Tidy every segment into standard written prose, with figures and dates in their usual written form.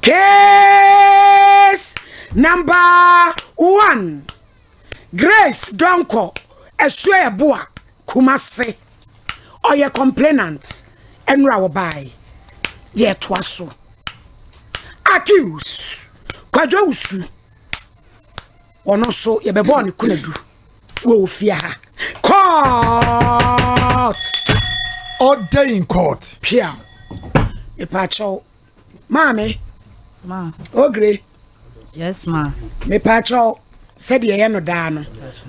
Case number one, Grace Donkor Asuaɛboa, Kumasi, ɔyɛ complainant, ɛnora wɔbae, yɛtoa so. Accused, Kwadwo Owusu, ɔno nso yɛbɛbɔɔ ne kunadu wɔ ofie ha. Court! Order in court. Pia. Mepaakyɛw. Maame. Ma. Ogre. Yes, ma. Mepaakyɛw sɛdeɛ ɛyɛ no daa no.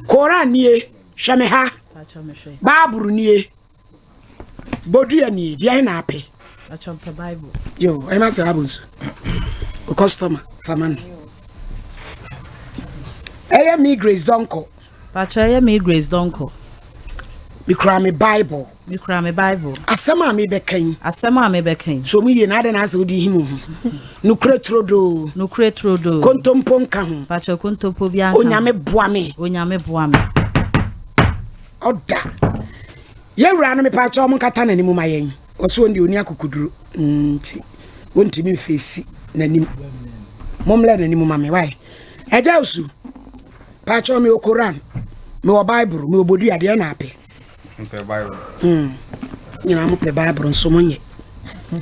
Koran nie, hwɛ me ha. Baaburu nie. Bodua nie, deɛ na apɛ. Bible. Yo, ɛma sɛ abo nso. O customer, fama no. Ɛyɛ me Grace Donkor. Pakyɛ ɛyɛ me Grace Donkor. Mekura me Bible. Mekura me Bible. Asɛm a mebɛka yi. Asɛm a mebɛka yi. So mu yie na adɛn na asɛ wode him ho. Nokorɛ turodoo. Nokorɛ turodoo. Kontompo nka ho. Pakyɛ kontompo bi anka ho. Onyame boa me. Onyame boa me. Ɔda. Yɛwura no mepakyɛ ɔmo nkata n'anim ma yɛn. Ɔsɛ wɔn deɛ ɔni akokoduro nti wɔntumi mfeesi n'anim. Mommlɛ n'anim ma me wae. Ɛgya osu. Pakyɛ me wɔ Koran, me wɔ Bible, me wɔ bodua deɛ na apɛ. Mpɛ Bible. Nyinaa mo pɛ Bible nso mo nyɛ.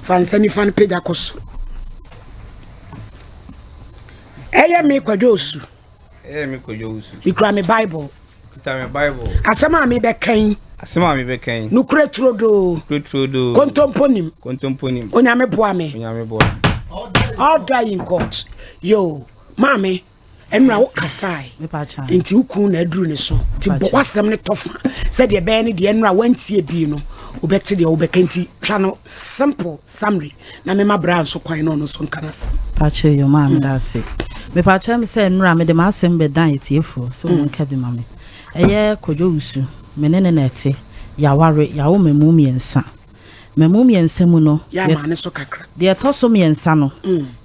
Fa nsa nifa no pagya kɔ soro. Ɛyɛ me Kwadwo Osu. Ɛyɛ me Kwadwo Osu. Mekura me Bible. Kuta me Bible. Asɛm a mebɛka yi. Asɛm a mebɛka yi. Nokorɛ turodoo. Nokorɛ turodoo. Kontompo nim. Kontompo nim. Onyame boa me. Onyame boa me. Order in court. Yo, maame. Ɛnura wo kasae. Nti wo kun na aduru ne so. Nti bɔ w'asɛm ne tɔfa sɛdeɛ ɛbɛyɛ ne deɛ ɛnura wantie bi no wobɛte deɛ wobɛka nti twa no simple summary na mema bra nso kwan na ɔno nso nka n'asɛm. Pakyɛ yo maa meda ase. Mepakyɛ me sɛ nnora mede m'asɛm bɛdan atiefoɔ sɛ wɔn nka bi ma me. Ɛyɛ Kwadwo Wusu, me ne ne na ɛte, yɛaware, yɛawo mmamu mmiɛnsa. Mmamu mmiɛnsa mu no, Yɛ ama ne so kakra. Deɛ ɛtɔ so mmiɛnsa no,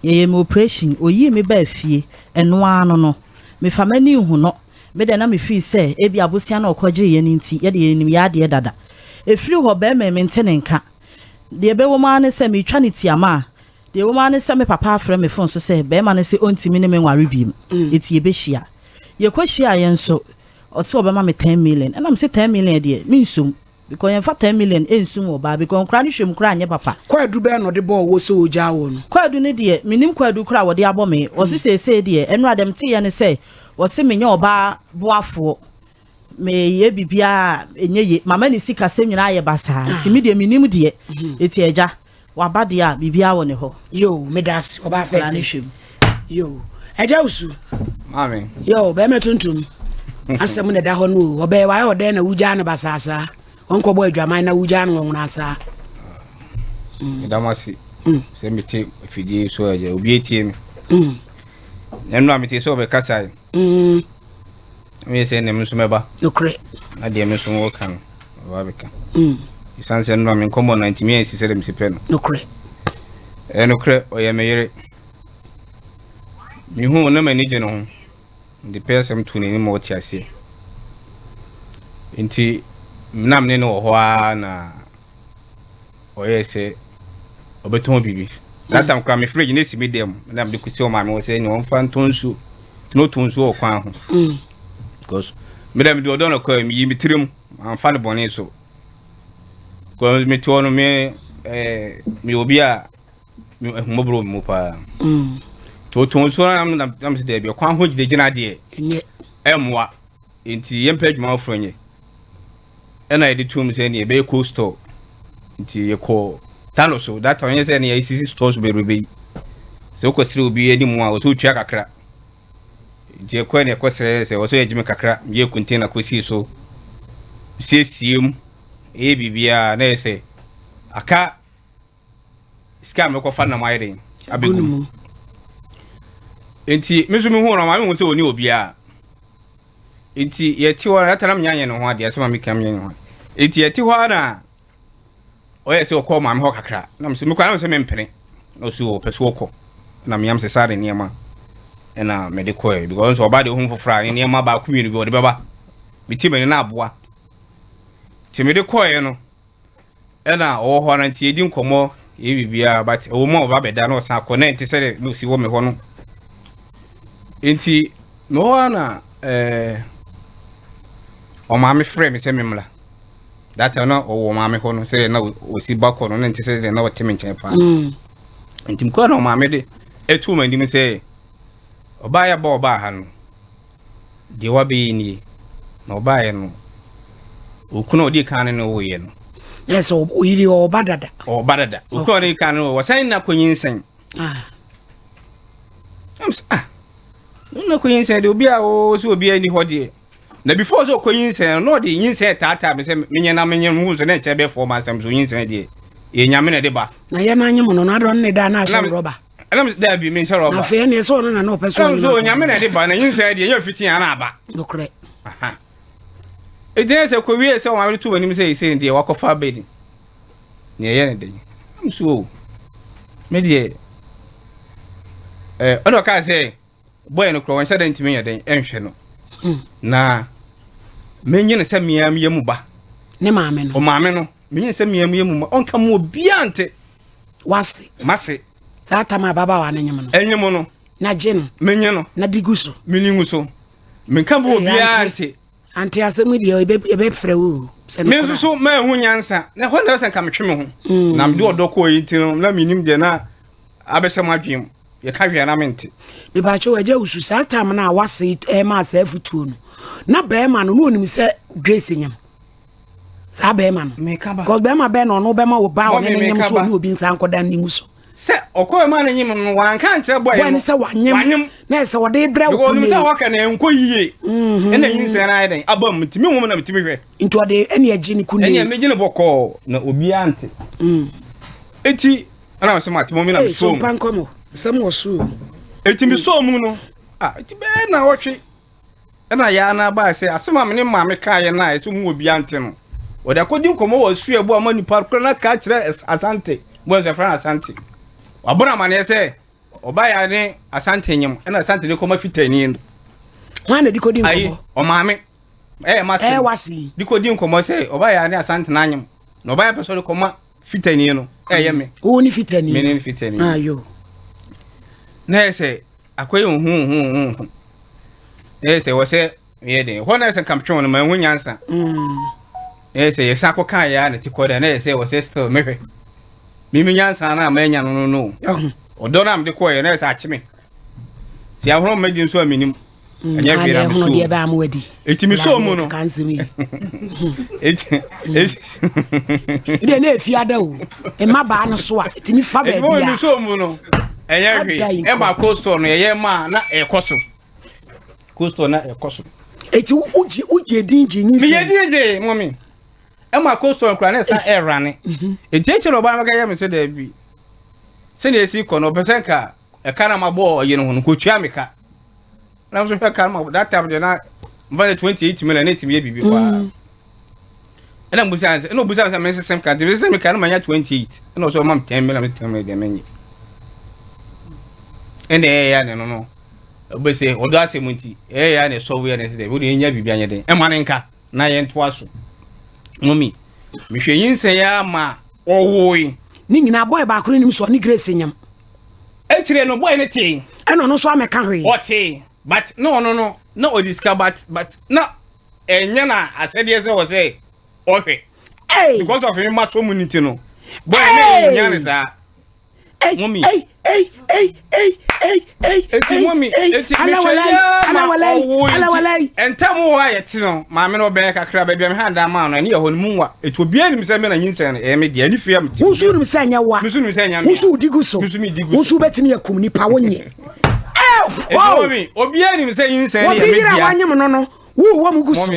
yɛyɛ me operation, ɔyii me baa fie, ɛno ara no no, mefa m'ani nhu no, me deɛ na me feel sɛ ebia abosea no a ɔkɔgyeeɛ no nti, yɛdeɛ yɛnim yɛn adeɛ dada. Ɛfiri hɔ, barima yi mente ne nka. Deɛ ɛbɛwɔ mu ara ne sɛ metwa no tiama a, deɛ ɛwɔ mu ara ne sɛ me papa afrɛ me phone so sɛ barima no se ɔntumi ne me nware biom, enti yɛbɛhyia. Yɛkɔhyiaeɛ nso, ɔse ɔbɛma me ten million, ɛna mese ten million deɛ, mensom. Because yɛnfa ten million nsum ɔbaa because nkora no hwɛ mu koraa nyɛ papa. Kwaadu bɛn na ɔde bɔɔ wo sɛ ɔgyaa wo no? Kwaadu no deɛ mennim kwaadu koraa a wɔde abɔ me. Wɔse seesei deɛ ɛnora deɛ meteeɛ ne sɛ wɔse menyɛ ɔbaa boafoɔ. Meyɛ biribiara a ɛnyɛ ye. Mama ne sikasɛm nyinaa ayɛ basaa nti me deɛ mennim deɛ. Enti agya. Waba deɛ a, biribiara wɔ ne hɔ. Yoo, meda ase, ɔbaa Akwadaa no fɛfɛ. hwɛ mu. Yoo, agya osu. Maame. Yoo, bɛrima tuntum. Asɛm na ɛda hɔ no o. Ɔbɛyɛ wayɛ ɔdɛn na wugyaa no basaa saa. Ɔnkɔbɔ adwaman na wugyaa no nwonwona saa. Meda mo ase sɛ mete afidie yi so agya. Obi atie me. Ɛno a mete sɛ ɔbɛkasa yi. Meyɛ sɛ ɛnna me nso mɛba. Nokorɛ. Na deɛ me nso mewɔ ka no, mɛba abɛka. Ɛsiane sɛ nnora me nkɔmmɔ no antumi ansi sɛdeɛ mesi pɛ no. Nokorɛ. Ɛyɛ nokorɛ, ɔyɛ me yere. Mehuu na m'ani gye ne ho. Mede pɛ asɛm too n'anim ma ɔte aseɛ. Nti, na me ne no wɔ hɔ ara na ɔyɛɛ sɛ ɔbɛtɔn biribi. That time koraa me fridge no si me dan mu na mede kɔsi ɔmaame hɔ sɛ nea ɔmfa ntɔ nsuo. Nti na ɔtɔ nsuo wɔ kwan ho. Because me dɛ mede ɔdɔ no kɔɛ meyi me tirim mamfa no bɔne so. Because mete hɔ no me eh, meyɛ obi a me ahummɔborɔ wɔ me mu paa. Nti ɔtɔn nsuo no na na mesɛ daabi ɔkwan ho gyinagyina deɛ ɛmmoa. Nti yɛmpɛ adwuma foforɔ nyɛ. Ɛna yɛde toom sɛ ɛneɛ ɛbɛyɛ cold store. Nti yɛkɔɔ Tano so. That time ɛnyɛ sɛ ɛneɛ yɛsisi stores bebrebe yi. Sɛ wokɔsrɛ obi anim a, ɔsɛ otua kakra. Nti yɛkɔɛ na yɛkɔsrɛ sɛ ɔsɛ yɛgye me kakra. Meyɛɛ container kɔsii so. Siesie mu. Ɛyɛ biribiara na ɛyɛ sɛ aka sika a mekɔfa nam ayɛ den abɛgu mu. Nti me nso mehu no, maame hu sɛ ɔni obiara. Nti yɛte hɔ na na menya nyɛ ne ho adeɛ asɛm a meka menya ne ho nti yɛte hɔ na ɔyɛ sɛ ɔkɔ maame hɔ kakra na mesɛ mekɔ na mesɛ mempene na ɔsi ɔpɛ so ɔkɔ na meyam sɛ saa de nneɛma ɛna mede kɔɛ because nso ɔba de ohun foforɔ a ne nneɛma baako mmienu bi ɔde bɛba meti m'ani na aboa nti mede kɔɛ no ɛna ɔwɔ hɔ na nti yɛdi nkɔmmɔ. Yɛ biribiara but ɛwɔ mu a ɔba bɛda na ɔsan akɔ na ɛnte sɛ deɛ na ɔsi wɔ me hɔ no. Nti mewɔ hɔ ara na ɛɛ ɔmaame frɛ me sɛ memmra. That time na ɔwɔ ɔmaame hɔ no sɛ na ɔsi ba kɔ no na ɛnte sɛ deɛ na ɔte me nkyɛn paa. Mm. Nti mekɔɔ na ɔmaame de ɛtoo m'anim sɛ ɔbaa yɛ ba ɔbaa ha no Deɛ wabɛyɛ nie, na ɔbaeɛ no, okunu a ɔdi kan ne no woeɛ no. Na sɛ oyiri ɔba dada. Ɔba dada. Okunu a ɔdi kan no wɔsan na kɔnyinsɛn. Ah. Ɛm sɛ ah, na kɔnyinsɛn deɛ obi a ɔwɔ sɛ obi ani hɔ deɛ. Na before sɛ ɔkɔnyinsɛn no, na ɔde nyinsɛn taataa me sɛ menyɛ na menyɛ mu sɛ na nkyɛn bɛyɛ fɔɔ ma asɛm so nyinsɛn deɛ. Ɛyɛ nyame na ɛde ba. Na yɛ na anyem no, na adɔn ne da na ahyɛ rɔba. Ɛna mi daabi mi nhyɛ rɔba. Na afei ɛna ɛsɛ ɔno na na ɔpɛ so ɔnyem. Ɛna onyame na ɛde ba na nyinsɛn deɛ ɛnyɛ fiti ana aba. Nokorɛ. Egyina sɛ kɔ wie sɛ wɔn abɛto wɔn anim sɛ ɛsɛ deɛ wakɔfa abɛ ni. Nea ɛyɛ ne den. Ɛm so o. Me deɛ ɛɛ ɔna ɔkaa sɛ bɔyɛ no korɔ wɔn nhyɛ dɛ ntumi yɛ den ɛnhwɛ no. Hmm. Na menye no sɛ mmea yɛ mu ba. Ne maame no. Ɔmaame no menye no sɛ mmea yɛ mu ba ɔnka mu obiara nte. Wase. Mase. Saa tam a ababaawa no nyem no. Ɛnyem no. Na gye no. Menye no. Na di gu so. Meni gu so. Menka mu obiara nte. Ante asɛm yi deɛ ɛbɛfrɛ wo sɛ Me nso so manhu nyansa. Na ɛhɔ na ɛsɛ nka metwe me ho. Mm. Na mede ɔdɔ kɔɔ yi nti no na menim deɛ na abɛsɛ mo adwene mu. Yɛka hwee na mente. Mepakyɛw agya wusu saa tam no a wase ɛma saa afutuo no na bɛrima no na onim sɛ Grace nyem. Saa bɛrima no. Meka ba. Cause bɛrima bɛn na ɔno bɛma wo ba ɔne ne nyem so ɔne obi nsa nkɔda ne mu so. Sɛ ɔkɔɛ maa ne nyem no wanka nkyerɛ bɔyɛ no. Bɔyɛ no sɛ wanyem. Wanyem. Na ɛsɛ ɔde brɛ wo kune. Because ɔnim sɛ ɔka na ɛnkɔ yie. Mhm. Ɛna nyinsɛn no ayɛ dɛn aba mu nti me nwom na metumi hwɛ. Nti ɔde ɛne agye ne kune. Ɛne megye ne bɔkɔɔ na obiara nte. Mm. Eti ɛna mesɛ mate mɔmi na mesoo mu. Hey, so mpa nkɔmɔ. Nsɛm wɔ so o. Eti mesoo mu no. Ah, eti bɛyɛ na ɔtwe. Ɛnna Yaa no bae sɛ, Asɛm a me ne maame kaeɛ no a ɛsɛ mu obiara nte no, wɔde akɔdi nkɔmmɔ wɔ asuabu ama nnipa korɔ no aka akyerɛ Asante, bɔ nso yɛfrɛ no Asante. Wabɔ no amaneɛ sɛ ɔba Yaa ne Asante nyem, ɛnna Asante de kɔma Fitani no. Hwan na de kɔdi Ayi, nkɔmmɔ? ɔmaame, ɛyɛ m'ase. Ɛyɛ w'ase yi. De kɔdi nkɔmmɔ sɛ ɔba Yaa ne Asante no anyem, na ɔba Yaa pɛ sɛ ɔde kɔma Fitani no, ɛyɛ me. Wo ne Fitani Me ne Fitani. Ayo. Na ɛyɛ sɛ Akɔyɛ ohuhuhuhu. Ɛyɛ sɛ wɔ sɛ yɛ den. Hɔ na ɛsɛ nka metwe wɔn ma ɛho nyansa. Ɛyɛ sɛ yɛsan akɔ kan yɛ a na ti kɔ dɛ na ɛyɛ sɛ wɔ sɛ still mehwɛ. Mimi nyansa na manya no no no. Ɔdɔ na mede kɔɔ yɛ na ɛsɛ akye me. Sɛ ahono mmɛgye nso a menim. Ɛnyɛ hwee na mesoo mu. Eti mesoo mu no. Eti eti. Deɛ na efi ada o. Mmabaa no so a etimi fa baabi a. Eti mesoo mu no. Ɛnyɛ hwee. Ɛma coastal no ɛyɛ ma na ɛkɔ so. Coastal na ɛkɔ so. Eti wogye wogye din gye nyi. Meyɛ din gye mɔmi. Ɛma coastal kura na ɛsan ɛrane. Eti ekyir na ɔbaa no bɛka yɛ me sɛ daabi. Sɛnea esi kɔ no ɔpɛ sɛ nka ɛka na mabɔ ɔyɛ no ho no nkotua me ka. Na nso hwɛ car ma that time deɛ na nfa sɛ 28 million na ɛtumi yɛ biribi paa mm. ɛna mbusa sɛ ɛna obusa sɛ mensesɛm ka nti mesesɛm ka na manya 28 ɛna ɔsɛ ɔma me 10 million me 10 million deɛ menyɛ ɛna ɛyɛ ya ne no no ɔbɛsɛ ɔdɔ asɛm nti ɛyɛ ya ne sɔwo yɛ ne sɛ dɛ wode ɛnya biribi anyɛ den ɛma ne nka na yɛntoa so mɔmi mehwɛ nyinsɛn yɛ ama ɔwoe ne nyinaa bɔɛ baako no nim so ɔne Grace nyam Akyire no boy no tee. Ɛna ɔno nso amɛka hwee. Ɔtee but na ɔno no na ɔde sika but but na ɛnyɛ na asɛdeɛ sɛ ɔsɛ ɔhwɛ. Hey. Because of him ma so mu ne ti no. Boy na ɛnya ne saa. Hey, Mommy. Hey, hey, hey, hey, hey, hey, Eti mommy, eti mehwɛ yɛ ma ɔwo eti. Ɛntɛm wɔ a yɛte no, maame no ɔbɛn kakra baabi a meha dan maa no, ɛne yɛ hɔ no mu nwa. Eti obiara nim sɛ me na nyinsɛn no ɛyɛ me deɛ, ɛne fie a mete. Wo nso wonim sɛ ɛnyɛ wo a. Me nso nim sɛ ɛnyɛ me. Wo nso wodi gu so. Me nso medi gu so. Wo nso wobɛtumi akum nipa, wonyɛ. Eti mommy, obiara nim sɛ nyinsɛn no yɛ me dea. Obi yere a wanyem no no, wo wɔ mu gu so.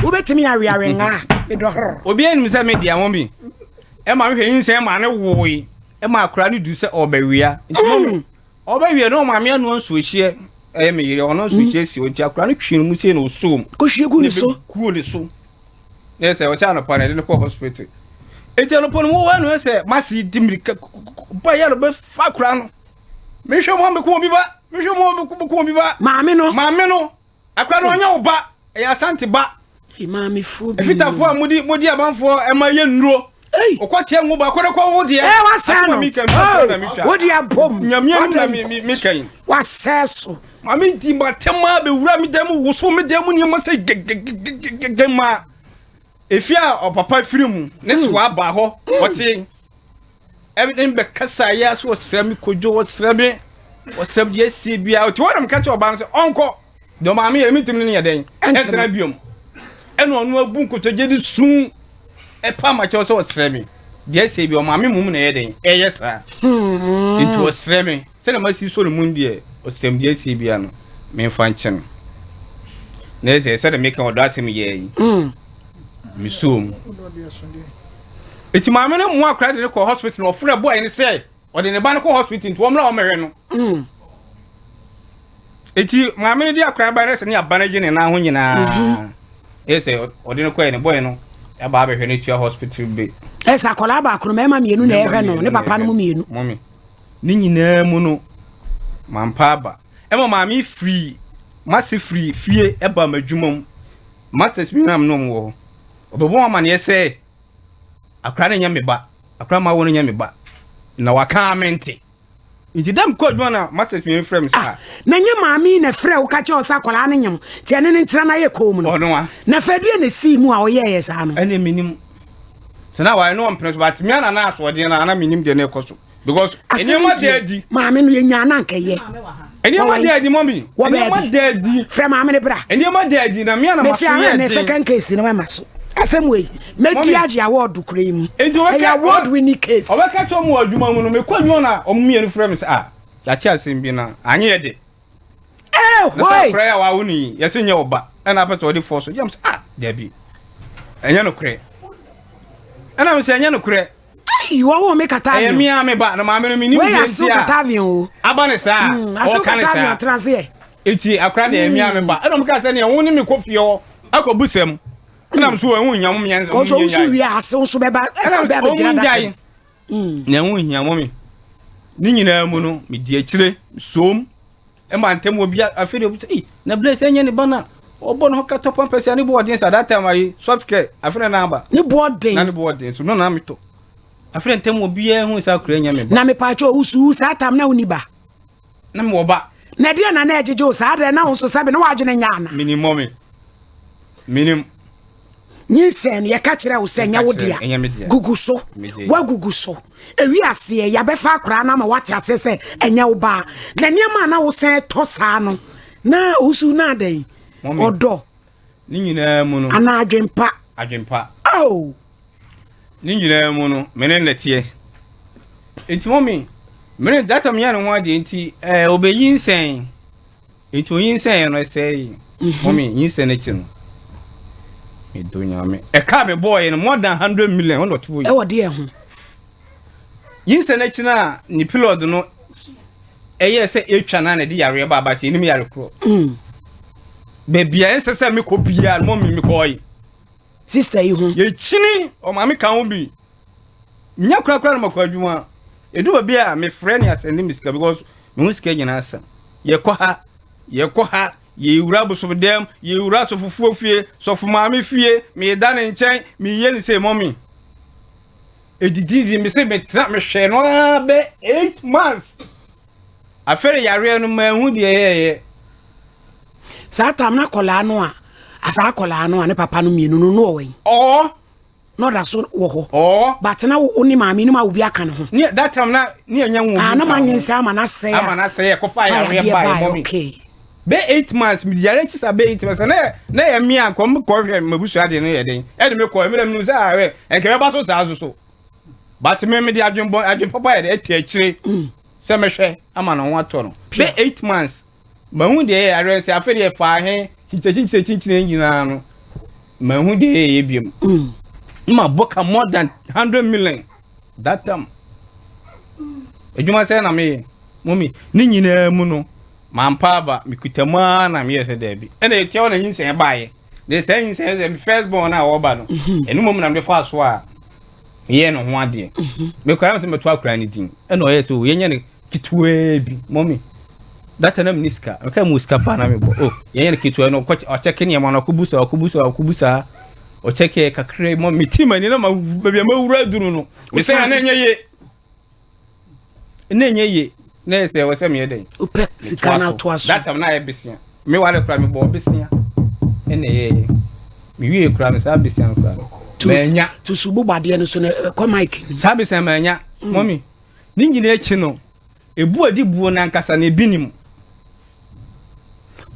Wobɛtumi aweawe ngaa, medɔ hor. Obiara nim sɛ me dea, mommy. Ɛma mehwɛ nyinsɛn ma ne woe. Ɛma akora no du sɛ ɔbɛwea. Nti mommy, ɔbɛwea no ɔmaame anoa nsuohyeɛ. Ɛyɛ me yere, ɔno nsuohyeɛ si hɔ. Nti akora no twe no mu sei na ɔsoo mu. Kɔhwie gu ne so. Gu ne so. Na ɛsɛ ɔsɛ anɔpa na ɛde no kɔ hospital. Nti anɔpa no wɔwɔ no sɛ masi di mirika ba yɛ no bɛfa akora no. Mehwɛ mu a mɛko obi ba. Mehwɛ mu a mɛko obi ba. Maame no. Maame no. Akora no ɔnyɛ wo ba, ɛyɛ Asante ba. Maamefoɔ bi. Efitafoɔ a modi modi abanfoɔ ɛma yɛ nnuro. Ɔkɔ tia ngo baako de kɔ wo deɛ. Ɛ wasɛe no. Oh, wo deɛ bom. Nyame anim na me kan. Wasɛe so. Maame di ma tɛm a bɛwura me dan mu woso me dan mu nneɛma sɛ gegegegege ma efi a ɔpapa firi mu ne so aba hɔ ɔte ɛne bɛkasa yɛ so ɔsrɛ me kodwo ɔsrɛ me ɔsrɛ me deɛ asie biara ɔte hɔ na meka kyerɛ ɔbaa no sɛ ɔnkɔ deɛ ɔmaame yɛ mentimi ne no yɛ dɛn ɛntena biom ɛna ɔno abu nkotodwe de su ɛpa makyɛw sɛ ɔsrɛ me deɛ asie bi ɔmaame mum na ɛyɛ dɛn ɛyɛ saa nti ɔsrɛ me sɛdeɛ masi so ne mu deɛ ɔsrɛ me deɛ asie bia no memfa nkyɛ no na ɛsɛ sɛdeɛ meka ɔdɔ asɛm yɛ yi mesuo mu nti maame no mmoa akora de no kɔ hospital na ɔfrɛ boy no sɛ ɔde ne ba no kɔ hospital nti wɔmmra wɔmmɛhwɛ no. Nti maame no de akora ba no sɛ ne aba no gye ne nan ho nyinaa. Ɛyɛ sɛ ɔde no kɔɛ ne boy no ɛba abɛhwɛ no tua hospital bi. Ɛsɛ akwadaa baako no mmarima mmienu na ɛhwɛ no ne papa no mu mmienu. Mɔmi ne nyinaa mu no mampa aba ɛma maame firi mase firi fie ɛba m'adwuma mu masters mi nam nom wɔ hɔ ɔbɛbɔ wɔn amaneɛ sɛ akora no nyɛ me ba akora ma wo no nyɛ me ba na waka amente nti dɛm kɔ adwuma na masters mi frɛ me saa. Ah, na nyɛ maame yi na frɛ wo ka kyerɛ wo sɛ akwadaa no nyem nti ɛne ne ntena na yɛ kɔn mu no. Ɔno a. Na fɛ deɛ na esii mu a ɔyɛɛyɛ saa no. Ɛne menim sɛ na wayɛ no ɔmpene so but me ana na asoɔden no ana menim deɛ na ɛkɔ so because nneɛma da adi. Maame no yɛnyaa na anka ɛyɛ. Nneɛma da adi mɔmi. Nneɛma da adi. Frɛ maame no bra. Nneɛma da adi na me ana ma so yɛ den. Mesi second case no mɛma so. Asɛm wei mɛdi agye award kura yi mu. Ɛyɛ award winning case. Ɔbɛka kyerɛ ɔmo wɔ adwuma mu no mekɔ adwuma na ɔmo mmienu frɛ me sɛ ah yɛakye asɛm bi na anyɛ yɛ de. Ee hoi. Na sɛ akora yi a wawo no yi yɛsɛ nyɛ ɔba ɛna apɛ sɛ ɔde fɔ so gyam sɛ ah dabi ɛnyɛ nokorɛ ɛna me sɛ ɛnyɛ nokorɛ. Ayi wɔn wɔ me katavion. Ɛyɛ mi a mi ba na maame no mi nim deɛ nti a. Wei asew o. Aba ne saa. Asew katavion tena ase yɛ. Eti akora deɛ ɛyɛ mi a mi ba ɛna ɔmo ka sɛ nea wɔn ne mi kɔ fie hɔ akɔ bu sɛm ɛna mo so wɔn ɛho nya mo mmiɛnsa. Kɔsɔ wosu wie asew nso bɛba ɛna bɛ abɛgyina daka. Na ɛho hia mo mi ne nyinaa mu no mi di akyire som. Ɛma ntɛm wɔ bia afei de obi sɛ ei na Blaise ɛnyɛ ne ba na ɔbɔ ne ho ka tɔ pampers a ne bo ɔden sa that time ayi soft care afei na na aba ne bo ɔden na ne bo ɔden so no na metɔ afei na ntɛm wɔ bia hu sɛ akora nyɛ me ba na mepaakyɛ owusu saa tam na woni ba na mewɔ ba na ɛdeɛ na na ɛgyegye wo saa deɛ na wo nso sɛbe na woadwene nyɛ ana menim mɔ me menim Nyinsɛn no, yɛka kyerɛ wo sɛ nyɛ wo dea. Gugu so. Woagugu so. Ewi aseɛ, yɛabɛfa akwaraa no ama woate aseɛ sɛ ɛnyɛ wo ba. Na nneɛma a na wosan tɔ saa no, na wosu na adɛn? Ɔdɔ. Ne nyinaa mu no. Anaa adwempa. Adwempa. Oh. Ne nyinaa mu no, me ne nnɛteɛ. Nti mɔmi, me ne data meyɛ ne ho adeɛ nti, ɛɛ ɔbɛnyinsɛn. Nti onyinsɛn no ɛsɛe. Mɔmi nyinsɛn n'akyi no. Medo nyame. Ɛka me bɔɔ yɛ no more than 100 million ɔna ɔte hɔ yi. Ɛwɔ deɛ ho. Nyinsɛn n'akyi no a ne pilot no ɛyɛ sɛ ɛtwa no a na ɛde yareɛ ba abate ɛnim yare korɔ. Baabi a ɛnsɛ sɛ mekɔ biara no mɔmi mekɔɔ yi. Sister yi ho. Yɛkyini ɔmaame ka ho bi. Menya korakora na makɔ adwuma. Ɛdu baabi a mefrɛ ne asɛnde me sika because me ho sika nyinaa sa. Yɛkɔ ha, yɛkɔ ha, yɛwura bosom dɛm, yɛwura sɔfofoɔ fie, sɔfo maame fie, meda ne nkyɛn, meyɛ ne sei mɔmi. Ɛdididi me se metra mehwɛ no ara bɛ 8 months. Afei yareɛ no manhu deɛ ɛyɛɛyɛ. Saa tam na akɔlaa no a, saa akɔlaa no a ne papa no mmienu no no ɔwɔ yi. Ɔwɔ. Na ɔda so wɔ hɔ. Ɔwɔ. But na wo ne maame no ma obi aka ne ho. Ne that time na ne anya wo. Ah na ma nyensa ama na sɛ. Ama na sɛ ɛkɔfa yareɛ ba ɛmɔ mi. Okay. Bɛ 8 months mi yare akyi sa bɛ 8 months na na yɛ mi a nkɔm kɔ hwɛ mabusua de no yɛ den. Ɛde me kɔ ɛmi na mi sɛ ahwɛ ɛnkɛ bɛba so saa so so. But me me de adwenbɔ adwen papa yɛ de ɛte akyire sɛ mɛhwɛ ama ne ho atɔ no. Bɛ 8 months Mahu deɛ ɛyɛ awerɛ sɛ afei deɛ faa he kyinkyinkyinkyinɛ kyinkyinɛ nyinaa no mahu deɛ ɛyɛ biom. Ne ma bɔ ka more than 100 million that time. Adwuma sɛ na meyɛ mɔmi ne nyinaa mu no mampa aba mekuta mu ara na meyɛ sɛ daabi. Ɛna ɛtia hɔ na nyinsɛn baeɛ. Na saa nyinsɛn sɛ first born a ɔba no ɛno mmom na mede faa so a meyɛɛ ne ho adeɛ. Mekɔɛ sɛ mɛto akora ne din ɛna ɔyɛ sɛ yɛnyɛ no ketewaa bi mɔmi data na mini sika meka mu sika paa na mebɔ oh yɛnyɛ no ketewa no ɔkyɛke nneɛma no ɔkɔbu saa ɔkɔbu saa ɔkɔbu saa. Ɔkyɛkɛɛ kakra ma meti m'ani na ma baabi a mawura aduru no. Mesɛ na ɛnyɛ yie. Na ɛnyɛ yie. Na ɛyɛ sɛ ɛwɔ sɛ meyɛ dɛn? Wopɛ sika no atoa so. That time na ayɛ besia. Me ware koraa mebɔɔ besia ɛna ɛyɛɛyɛ. Mewie koraa no saa besia no koraa no manya. To so bobɔ adeɛ no so na ɛkɔ mic no. Saa besia manya. Mɔmi, ne nyinaa akyi no, ebu a ɛdi buo no ankasa no ebi nim.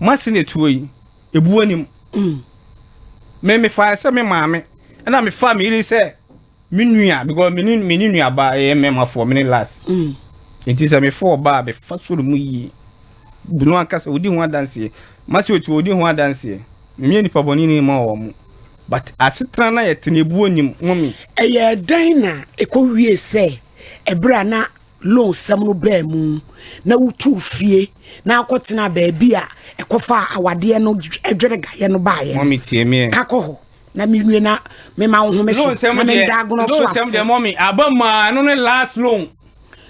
Mase na etuo yi, ebuo nim. Me mefaa sɛ me maame ɛna mefaa me yere sɛ Me nua because me ne me ne nua ba ɛyɛ mmarima me ne last. Mm. Nti sɛ me fo ɔba a mefa so no mu yie. Bunu ankasa odi ho adanseɛ. Masi otu odi ho adanseɛ. Menyɛ nipa bɔne ni ma wɔn mo. But asetena na yɛte no ebuo nim mummy. Ɛyɛɛ dɛn na ɛkɔwiee sɛ ɛberɛ a na loan sɛm no baa mu na wotuu fie na akɔtenaa baabi a ɛkɔfaa awadeɛ no dweregaeɛ no baeɛ no? Ka kɔ hɔ na menwie na mema wo home so na menda agono so ase. Loan sɛm deɛ mɔmi aba mu a ɛno ne last loan.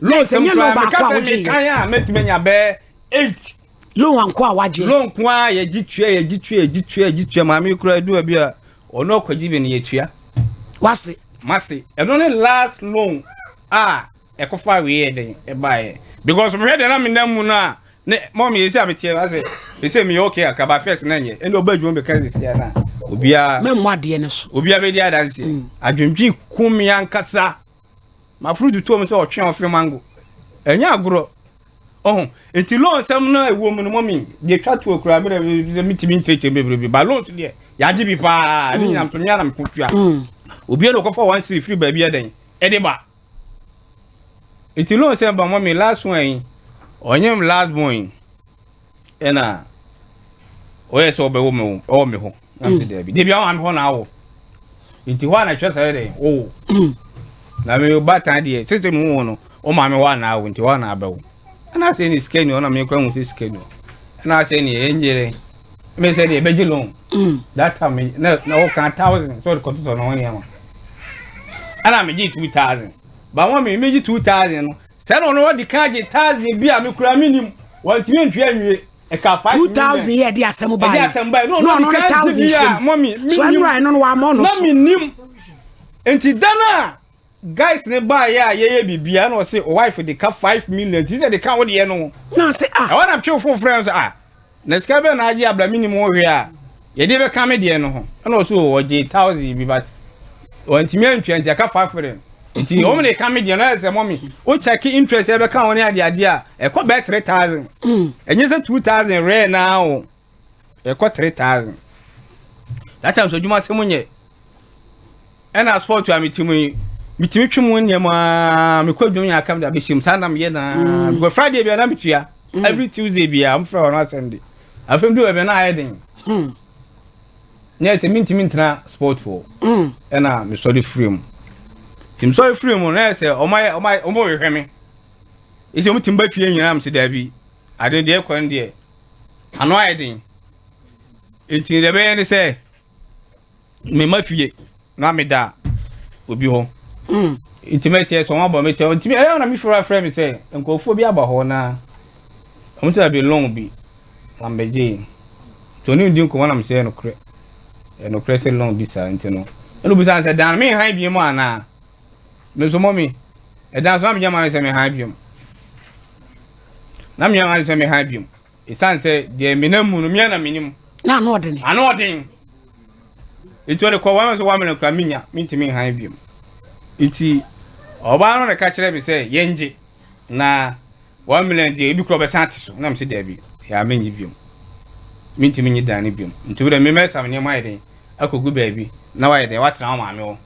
Loan sɛm koraa meka sɛ mekan a mɛtumi anya bɛɛ 8. Loan anko a wagye. Loan ko a yɛgye tua yɛgye tua yɛgye tua yɛgye tua maame kura edu baabi a ɔno ɔkɔgye bi no yɛtua. Wase. Mase ɛno ne last loan a ɛkɔfa wei yɛ den ɛbaeɛ because mehwɛ deɛ na menam mu no a ne mɔm yɛ sɛ a meteɛ asɛ ɛsɛ meyɛ okay kakra ba first na nyɛ ɛne ɔba adwuma bɛka sɛ sia no a obiara mɛmmɔ adeɛ no so obiara bɛdi adanseɛ mm. adwendwen kum me ankasa maforo tutuo m sɛ ɔtwe ɔfe mango ɛnyɛ agorɔ ɔho nti loan sɛm no a ɛwɔ mu no mɔmi deɛ twa toɔ koraa mmerɛ metumi nkyerɛkyerɛ bebrebe ba loan so deɛ yɛagye bi paa ne nyinam so mea na meko tua mm. obiara na ɔkɔfa one cedi firi baabi ɛdɛn ɛde ba nti loan sɛ ba mɔmi last one yi ɔnyɛ m last born yi ɛna ɔyɛ sɛ ɔbɛwɔ me ɔwɔ me hɔ na mese daabi dabi awɔ me hɔ na awo nti hɔ a na kyerɛ sɛ ɛdɛn wowo na me ba tan deɛ sese mu wo no wo maame hɔ a na awo nti hɔ a na abɛwo ɛna sɛ ne sika ni hɔ na mekora hu sɛ sika ni hɔ ɛna sɛ ne ɛnyere me sɛ deɛ ɛbɛgye loan that time na na wɔka thousand sɛ ɔde kɔtotɔ ne ho nneɛma ɛna megye 2000 ba wɔn me megye 2000 no sɛ na ɔno ɔde ka gye thousand bi a mekura menim wɔntumi ntua nwie ɛka 5 million 2000 yɛ ɛde asɛm baeɛ ɛde asɛm baeɛ na ɔno ne thousand hyɛ mu so ɛnora ɛno no wɔamɔ no so na menim nti da no a guys ne baeɛ a yɛyɛ biribiara na ɔse wife de ka 5 million nti sɛ de ka wo deɛ no na ɔse ah ɛhɔ na metwe fon frɛ no sɛ ah na sika bɛn na agye abla menim ho hwee a yɛde bɛka me deɛ no ho ɛna ɔse o ɔgye thousand bi but wantumi antua nti aka 500 nti wɔn de ka me deɛ no ayɛ sɛ mɔmi o check interest ɛbɛka wɔn ne adeade a ɛkɔ bɛɛ 3000 ɛnyɛ sɛ 2000 rare naa o ɛkɔ 3000 that time so adwuma sɛm nyɛ ɛna sport a mete mu yi metumi twe mu nneɛma mekɔ adwuma nyɛ aka mede abɛhyɛ mu saa na meyɛ naa mm. because friday bia na metua mm. every tuesday bia mfrɛ hɔ no asɛm de afei mdu baabi na ayɛ den mm. nyɛ sɛ mentumi ntena sport hɔ ɛna mesɔre firi mu nti mesɔre firi mu na yɛ sɛ ɔmayɛ ɔmayɛ ɔmo hwehwɛ me ɛsɛ ɔmo tumi ba fie nyinaa mesɛ daabi ade deɛ kɔ no deɛ ano ayɛ den nti deɛ ɛbɛyɛ ne sɛ mema fie na meda obi hɔ mm. nti mɛteɛ sɛ wɔn abɔ mɛteɛ nti ɛyɛ na mefrɛ frɛ me sɛ nkurɔfoɔ bi aba hɔ na wɔn sɛ bi long bi na mbɛgye nti ɔne ndi nkɔmɔ na mesɛ ɛnokorɛ ɛnokorɛ sɛ long bi saa nti no ɛna obi sɛ dan me han bi mu anaa me nso mɔ mi ɛdan so na megyɛ ma sɛ me han bi mu na megyɛ ma sɛ me han bi mu Esiane sɛ deɛ menam mu no, me ara na menim. Na ano ɔden. Ano ɔden. Nti ɔde kɔ wɔn sɛ wɔamene kora menya, mentumi nhan biom. Nti ɔbaa no na ka kyerɛ me sɛ yɛngye na wɔamene deɛ ebi kora ɔbɛsan ate so. Na mese daabi, yɛ a mennye biom. Mentumi nye dan no biom. Nti wodɛ memmɛsa me nneɛma ayɛ den akɔgu baabi na wayɛ den watena wo maame hɔ.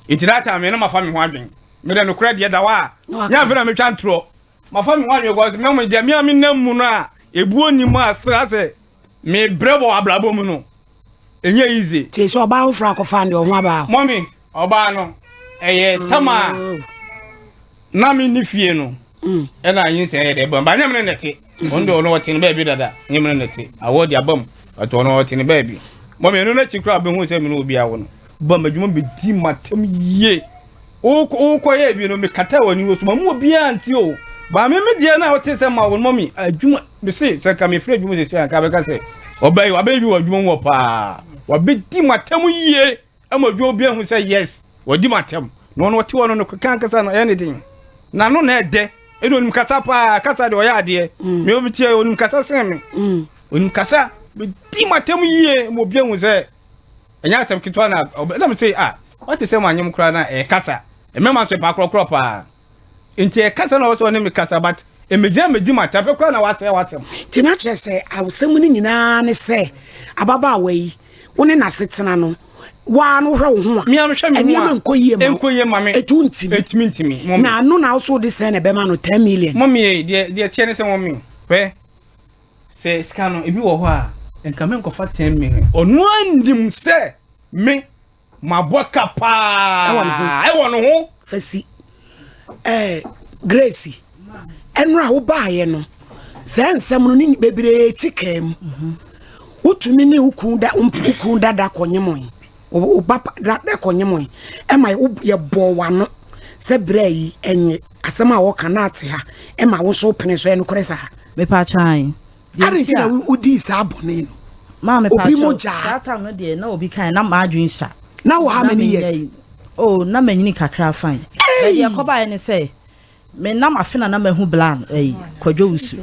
Nti that time me no mafa me ho adwen. Mede nokorɛ deɛ da hɔ a, nyɛ afei na metwa ntorɔ. Mafa me ho adwene because me mo deɛ me a menam mu no a ebuo ni mu a sra sɛ mebrɛ wɔ abrabɔ mu no ɛnyɛ easy. Tie sɛ ɔbaa foforɔ akɔfa no deɛ ɔho aba hɔ. Mɔmi ɔbaa no ɛyɛ tam a oh. na me ni fie no mm. ɛna nyinsɛn yɛ dɛ bam ba nyɛ me ne nɛte ɔno deɛ ɔno ɔte ne baabi dada nyɛ me ne nɛte awɔ de aba mu ɔte ɔno ɔte ne baabi mɔmi ɛno n'akyi koraa bɛhu sɛ me ne obi awo no bam adwuma bɛdi matam yie. Wokɔyɛɛ bi no, mekataa w'ani wɔ so. Mammu obiara nti o. Ba me me deɛ na wote sɛ ma wo mɔmi adwuma. Mese sɛ nka mefiri adwuma sɛsi a nka bɛka sɛ ɔbaa yi wabɛyɛ bi wɔ adwuma mu hɔ paa. Wabɛdi m'atɛm yie ama adwuma obi ahu sɛ yes, wadi m'atɛm. Na ɔno ɔte hɔ no, no keka ankasa no, ɛyɛ ne den. N'ano na ɛdɛ, ɛna onim kasa paa, kasa deɛ ɔyɛ adeɛ. Mm. Me obi tie, onim kasa sen me. Mm. Onim kasa, bɛdi m'atɛm yie ma obi ahu sɛ ɛnyɛ asɛm ketewa na ɔbɛ na me sɛ ah, wate sɛ manyem koraa na ɛyɛ kasa. Mmarima nso ɛpaa korɔkorɔ paa. Nti ɛkasa na ɔwɔ sɛ ɔne me kasa but mmegyina mmedi m'atɛm afei koraa na wasɛe w'asɛm. Nti na kyerɛ sɛ asɛm no nyinaa ne sɛ ababaawa yi wo ne n'asetena no waa no wohwɛ wo ho a nneɛma nkɔ yie ma nkɔ yie ma me ɛtu ntimi ɛtumi ntimi mɔmi na ano na woso de sɛn na ɛbɛma no 10 million mɔmi yɛ deɛ deɛ teɛ ne sɛ mɔmi hwɛ sɛ sika no ebi wɔ hɔ a nka me nkɔfa 10 million ɔno anim sɛ me Mabɔ ka paa ɛwɔ ne ho. Ɛwɔ ne ho. Fasi ɛɛ Grace ɛnora a wobaayɛ no saa nsɛm no ne bebree ti kaa mu. Mhm. Wotumi ne wo kun da wo kun dada kɔnyemoe wo ba dada kɔnyemoe ɛma yɛbɔɔ w'ano sɛ berɛ yi ɛnye asɛm a wɔka na ate ha ɛma wo nso wopene so ɛnokorɛ saa. Mepa kyan. Adɛn nti na wodii saa bɔne no? Maame Obi pakyɛw, mogya. saa time no deɛ na obi kan na m'adwene sua. Na wɔ how Na many menyɛ years? yi. Oh, na manyini kakra fine. But Ei! deɛ ɛkɔbaeɛ ne sɛ, me nam afe na na mahu Blan ɛyi, Kwadwo Wusu.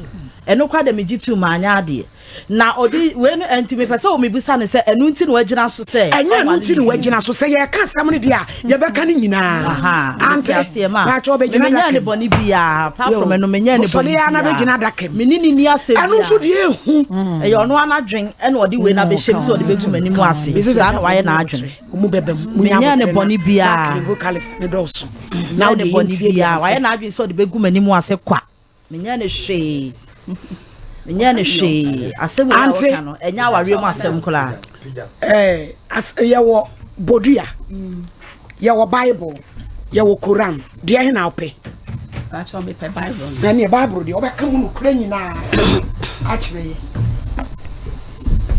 Ɛno koraa deɛ megye tum manyɛ adeɛ. Na ɔde wei no ɛnti mepɛ sɛ mebisa no sɛ ɛno nti na wagyina so sɛ Ɛnyɛ ɛno ɔware nti ne na bio. wagyina so. Sɛ yɛreka asɛm no deɛ a, yɛbɛka no nyinaa. Aha, mete Ante, aseɛ ma. pakyɛ Me ɔbɛgyina menyɛɛ adaka ne mu. bɔne biara, apart Yo, from ɛno menyɛɛ ne sɔre bɔne ara na biara. bɛgyina adaka mu. Me ne no nni asɛm Ɛno nso biara. deɛ ɛhu. Ɛyɛ ɔno ara n'adwen ɛna ɔde wei no abɛhyɛ mu sɛ ɔde bɛgu m'anim ase. Mrs. Saa na Agyapong, wayɛ munya n'adwene. abotrɛ. Ɔmu bɛba mu. Munya Menyɛɛ ne abotrɛ na bɔne biara. backing vocalist ne dɔɔso. Na Menyɛɛ wo ne deɛ bɔne yɛntie deɛ biara. Wayɛ ante. n'adwene sɛ ɔde bɛgu m'anim ase kwa. Menyɛɛ no hwee. Menyɛɛ no hwee. Asɛm wei a Ante. wɔka no, ɛnyɛ awareɛ mu asɛm koraa. Eh, as, yɛwɔ bodua, yɛwɔ Bible, yɛwɔ Koran. Deɛ he na wopɛ? Pakyɛ mepɛ Bible no. Na neɛ Bible deɛ wɔbɛka mu nokorɛ nyinaa akyerɛ yɛn.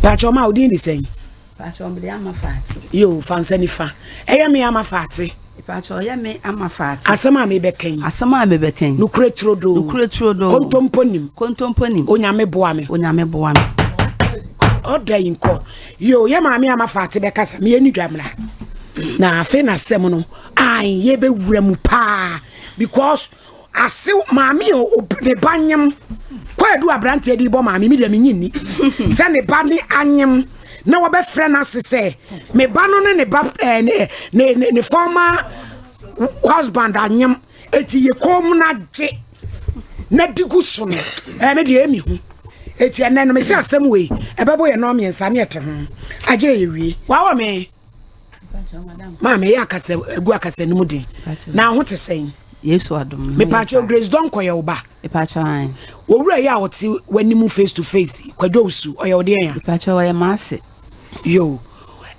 Pakyɛ ɔma wo din de sɛn? Pakyɛ mede ama Faate. Yo, fa nsa nifa. Ɛyɛ me ama Faate. Pakyɛ ɔyɛ me ama Faate. Asɛm a mebɛka yi. Asɛm a mebɛka yi. Nokorɛ turodoo. Nokorɛ turodoo. Kontompo nim. Kontompo nim. Onyame boa me. Onyame boa me. Ɔda yi nkɔ. Yo, yɛ maame ama Faate bɛkasa. Meyɛ ni dwamena. Na afei na asɛm no, ae, yɛbɛwura mu paa. Because Asew maame o ne ba nyem kwaadu aberanteɛ de bɔ maame mi deɛ menye nni sɛ ne ba ne anyem na wɔbɛfrɛ no ase sɛ me ba no ne ne ba eh, ne, ne, ne, ne former husband anyem eti yɛ kɔn mu na gye na di gu so no eh, me deɛ ɛmi hu eti ɛnɛ no me sɛ asɛm wei ɛbɛbɔ yɛ nɔɔ mmiɛnsa ne ɛte ho agyerɛ yɛ wie wawɔ me Maame yɛ akasa egu akasa no mu den. Na ho te sɛn? Yesu adom. Mepaakyɛw Grace Donkor yɛ wo ba. Mepaakyɛw an. Owura yi a ɔte w'anim face to face Kwadwo Owusu ɔyɛ wo deɛn a? Mepaakyɛw ɔyɛ m'ase. Yo.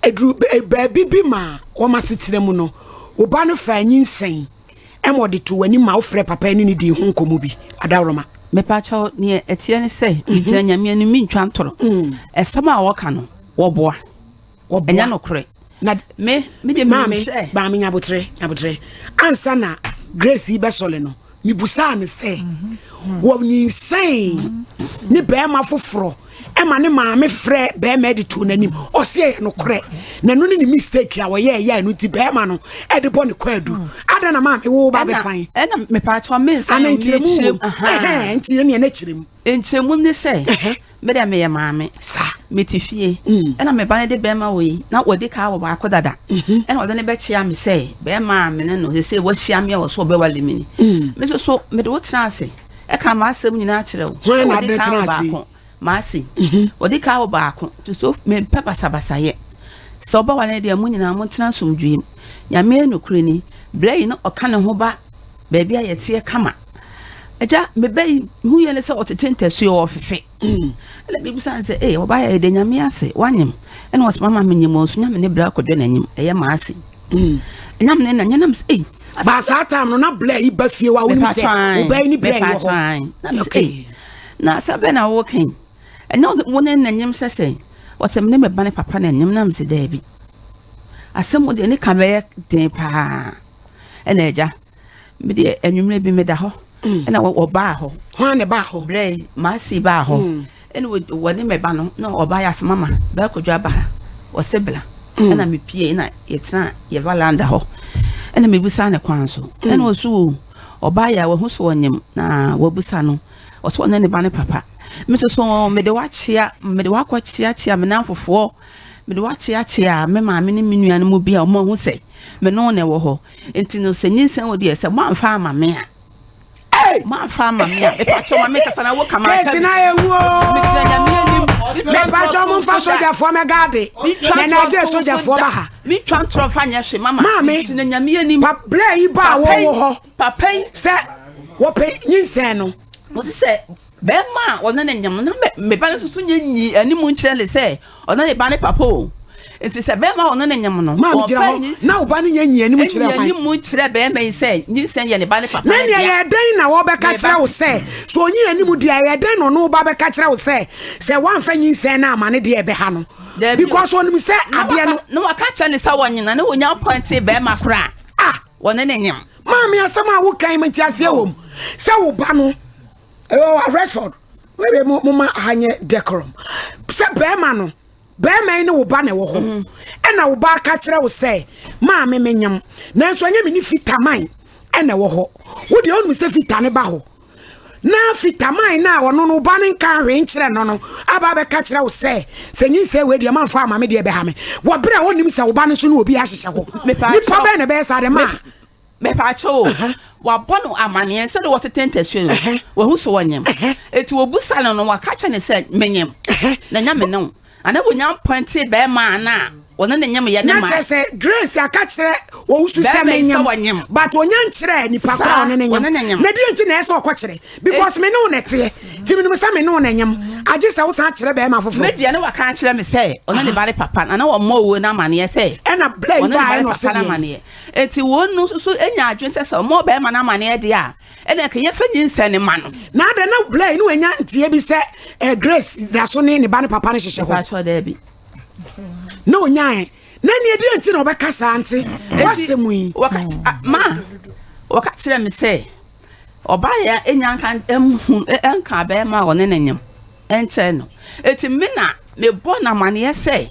Eduru baabi bi ma wɔn asetena mu no, wo ba no faa nyinsɛn ɛma ɔde to w'anim ma wofrɛ papa ne ne dii ho nkɔmmɔ bi. Adaworoma. Mepaakyɛw neɛ ɛteɛ ne sɛ megyina Nyame anim mentwa ntorɔ. Ɛsɛm a wɔka no wɔboa. Wɔboa. Ɛnyɛ nokorɛ. Na me me deɛ maame menim sɛ. Maame nyabotrɛ nyabotrɛ ansa na Grace yi bɛsɔle no mebusaa no sɛ wɔnyinsɛn ne bɛrima foforɔ ɛma ne maame frɛ bɛrima de too n'anim ɔse ɛyɛ nokorɛ na ɛno ne ne mistake a wɔyɛ ɛyɛ ɛno nti bɛrima no ɛde bɔ ne kwaadu adɛn na maame wo ba bɛsan ɛna mepaakyɛw mensan ana nkyerɛmu wom ɛhɛn nti ɛne ɛna kyerɛmu nkyerɛmu ne sɛ Me deɛ meyɛ maame. Mete fie. Ɛna me ba no de bɛrima wei na wɔdi ka wɔ baako dada. Mhm. Ɛna ɔde no bɛkyea me sɛ bɛrima a me ne no sɛ wahyia me a wɔ so ɔbɛwale me ni. Mm. Me nso so mede wo tena ase. Ɛka m'asɛm nyinaa kyerɛ wo. Hwan na ade tena ase? M'ase. Mhm. Wɔde ka wɔ baako. Nti so mempɛ basabasayɛ. Sɛ ɔbɛwale deɛ mo nyinaa montena asomdwoe mu. Nyame nokorɛ ni. Berɛ yi na ɔka ne ho ba baabi a yɛteɛ kama. Agya, me ba yi, mehu yɛ ne sɛ ɔtete ntasuo, ɔfefe. Ɛna mebisa no sɛ, ee, ɔbaa yɛ yɛda Nyame ase, woanyem? Ɛna ɔsɛ mama menyem o, nso Nyame ne bra akɔdwa n'anim, ɛyɛ m'ase. Nyame ne na nyɛ nam sɛ, ei. Ba saa time no na bla yi ba fie wa wonim sɛ wo ba yi ne bla yi wɔ hɔ. Okay. Na asɛm bɛn na woka yi? Ɛnyɛ wo ne n'anyem sɛ sɛn? Ɔsɛ me ne me ba ne papa na anyem nam sɛ daabi. Asɛm wo deɛ ne ka bɛyɛ den paa. Ɛna agya, Me deɛ anwummerɛ bi meda hɔ mm. ɛna wɔbaa hɔ. Hwan na ɛbaa hɔ? Berɛ maasi baa hɔ mm. ɛna wɔne me ba no na ɔbaa yɛ asɛ mama bɛɛ kɔdwo aba ha. Ɔse bla. Ɛna mepie na yɛtena yɛ valanda hɔ. Ɛna mebusa ne kwan so. Ɛna ɔse o, ɔbaa yɛ a wahu so ɔnyem na wabusa no. Ɔse ɔne ne ba ne papa. Me nso so mede wakyea, mede wakɔkyeakyea me namfofoɔ. Mede wakyeakyea me maame ne me nuanom bi a wɔn ahu sɛ me ne wo na ɛwɔ hɔ. Nti no sɛ nyinsɛn wɔ deɛ sɛ moamfa ama me a. Hey! Moamfa ama me a. Mepakyɛ ma me kasa na wo kama aka bi. na ewu o. Mekyerɛ nyame anim. Mepakyɛ mo mfa sogyafoɔ mɛga ade. Na Nigeria sogyafoɔ ba ha. Metwa ntorɔ mfa nyɛ hwe mama. Maame. Mekyerɛ nyame anim. Pa blɛ yi ba a wɔwɔ hɔ. Papa yi. Sɛ wɔpɛ nyinsɛn no. Wɔsi sɛ Bɛrima a ɔne no nyem no, na me ba no nso so nyɛ nyi anim nkyerɛ ne sɛ ɔne ne ba ne papa o. Nti sɛ bɛrima a ɔne no nyem no, Maame gyina ɔmfa hɔ nyins na wo ba no nyɛ nyi anim nkyerɛ nyi hwan? anim nkyerɛ bɛrima yi sɛ nyinsɛn yɛ ne ba ne papa Na no nea dea. ɛyɛ dɛn na wɔbɛka Me ba. kyerɛ wo sɛ, sɛ ɔnyi anim deɛ a, ɛyɛ dɛn na ɔne wo ba bɛka kyerɛ wo sɛ, sɛ woamfa nyinsɛn no amma no deɛ ɛbɛha no? Dabi o. Because ɔnim sɛ Na adeɛ waka, no. na waka kyerɛ no sɛ ɔnyena na ɔnya appointe bɛrima korɔ a Ah! ɔne no nyem. Maame asɛm a woka yi nteaseɛ wɔ mu sɛ wo ba no ɛwɔ Redford wei mo mo ma ha nyɛ decorum sɛ bɛrima no bɛrima yi ne wo ba na ɛwɔ hɔ mm. ɛna wo ba aka kyerɛ wo sɛ maame menyam nanso ɛnyɛ me ne fitaman ɛna ɛwɔ hɔ wo deɛ ɔnum sɛ fita ne ba hɔ na fitaman na ɔno no ba no nka hwee nkyerɛ no no aba abɛka kyerɛ wo sɛ sɛ nyinsɛ wei deɛ mamfa ama me deɛ ɛbɛha me wɔ berɛ a ɔnim sɛ wo ba no so ne obi ahyehyɛ hɔ nipa bɛn na ɛbɛyɛ saa de ma Mepaakyɛw o, wɔabɔ no amanneɛ sɛdeɛ wɔtete ntasuo no, wahu sɛ ɔnyem. Enti wɔbusa no no, waka kyerɛ no sɛ, Menyem, na ɛnyɛ me ne wo. Ana wɔnya mpɔntee bɛrima a na ɔne ne nyem yɛ ne Na ma. kyerɛ sɛ Grace aka kyerɛ Owusu sɛ Bɛrima yi sɛ menyem, ɔnyem. but onya nkyerɛ nipa koro a Saa, ɔne ne nyem. ɔne ne nyem. Na deɛ nti na ɛsɛ sɛ ɔkɔkyerɛ? Because me ne wo na ɛteɛ, nti menim sɛ me ne wo na ɛnyem. Agye sɛ wosan kyerɛ bɛrima Me foforɔ. deɛ ne waka akyerɛ me sɛ ɔne ne ba ne papa no, ana wɔmmɔ owuo no amaneɛ sɛ Ɛna Blair yi ɔne ne ba baeɛ ne na ɔse papa no deɛn? amaneɛ. Enti wɔn no nso nya adwene sɛ sɛ wɔmmɔ ɔbarima no amanneɛ deɛ a, ɛnna anka yɛmfa nyinsɛn no mma no. Na adɛn na Blair ne wanya nteɛ bi sɛ eh, Grace da so ne ne ba ne papa no hyehyɛ hɔ? Mepakyɛw, daabi. Na onyae. Na nea ɛdeɛ nti na ɔbɛka saa nte w'asɛm yi? Wɔka, ma, wɔka kyerɛ me sɛ ɔbaa yɛ nya nka nhu nka bɛrima a ɔne ne nyem nkyerɛ no. Eti me na mebɔ no amaneɛ sɛ.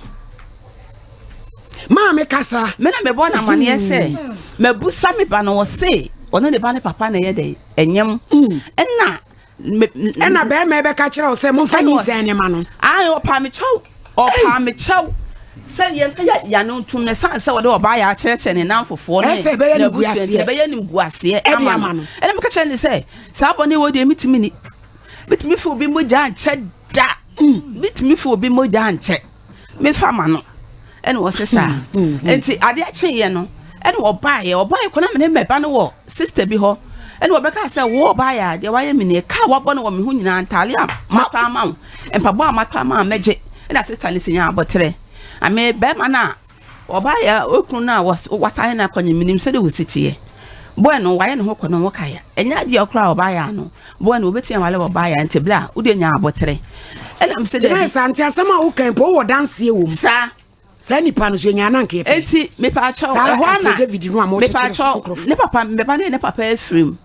Maame kasa. Me na mebɔ no amaneɛ sɛ mabusa me ba no ɔse ɔne ne ba ne papa na ɛyɛ dɛ ɛnyem. Ɛna ɛna bɛrima ɛbɛka kyerɛ wo sɛ momfa nyinsɛn ne ma no. Ae ɔpaa me kyɛw ɔpaa me kyɛw sɛ yɛnka yɛ yano ntom no ɛsiane sɛ ɔde ɔbaa yɛ akyerɛkyerɛ ne namfofoɔ ne ɛsɛ ɛbɛyɛ ne guaseɛ ɛbɛyɛ ne guaseɛ ama no. Ɛna meka kyerɛ ne sɛ saa bɔne wɔ deɛ metumi ni metumi fi obi mogya nkyɛ da metumi fi obi mogya nkyɛ mefa ma no ɛna ɔse saa nti adeɛ kyeeɛ no ɛna ɔbaeɛ ɔbaeɛ kɔ na mene mɛba no wɔ sister bi hɔ ɛna ɔbɛka sɛ wo ɔbaeɛ a deɛ wayɛ me nie kaa wabɔ no wɔ me ho nyinaa ntaale a matɔ ama wo mpaboa a matɔ ama wo mɛgye ɛna sister no sɛ nya abɔterɛ ame bɛrima no a Ɔbaeɛ a okunu no a wasan no akɔ no menim sɛdeɛ ɔsi teɛ. Boy no wayɛ ne ho kɔ ne ho kaya. Ɛnyɛ adeɛ koraa a ɔbaeɛ ano. Boy no wɔbɛtumi awale ɔbaeɛ a nti bla wodeɛ nya aboterɛ. Ɛna mesɛ daabi. Gyina saa nti asɛm a woka mpo wowɔ danseɛ wɔ mu. Saa. Saa nipa no so yɛnya na nka yɛpɛ. Enti mepaakyɛw Saa ɛhɔ ana Afro David no a mokyekyere so mepaakyɛw nkurɔfoɔ. ne papa meba ne ne papa afiri mu.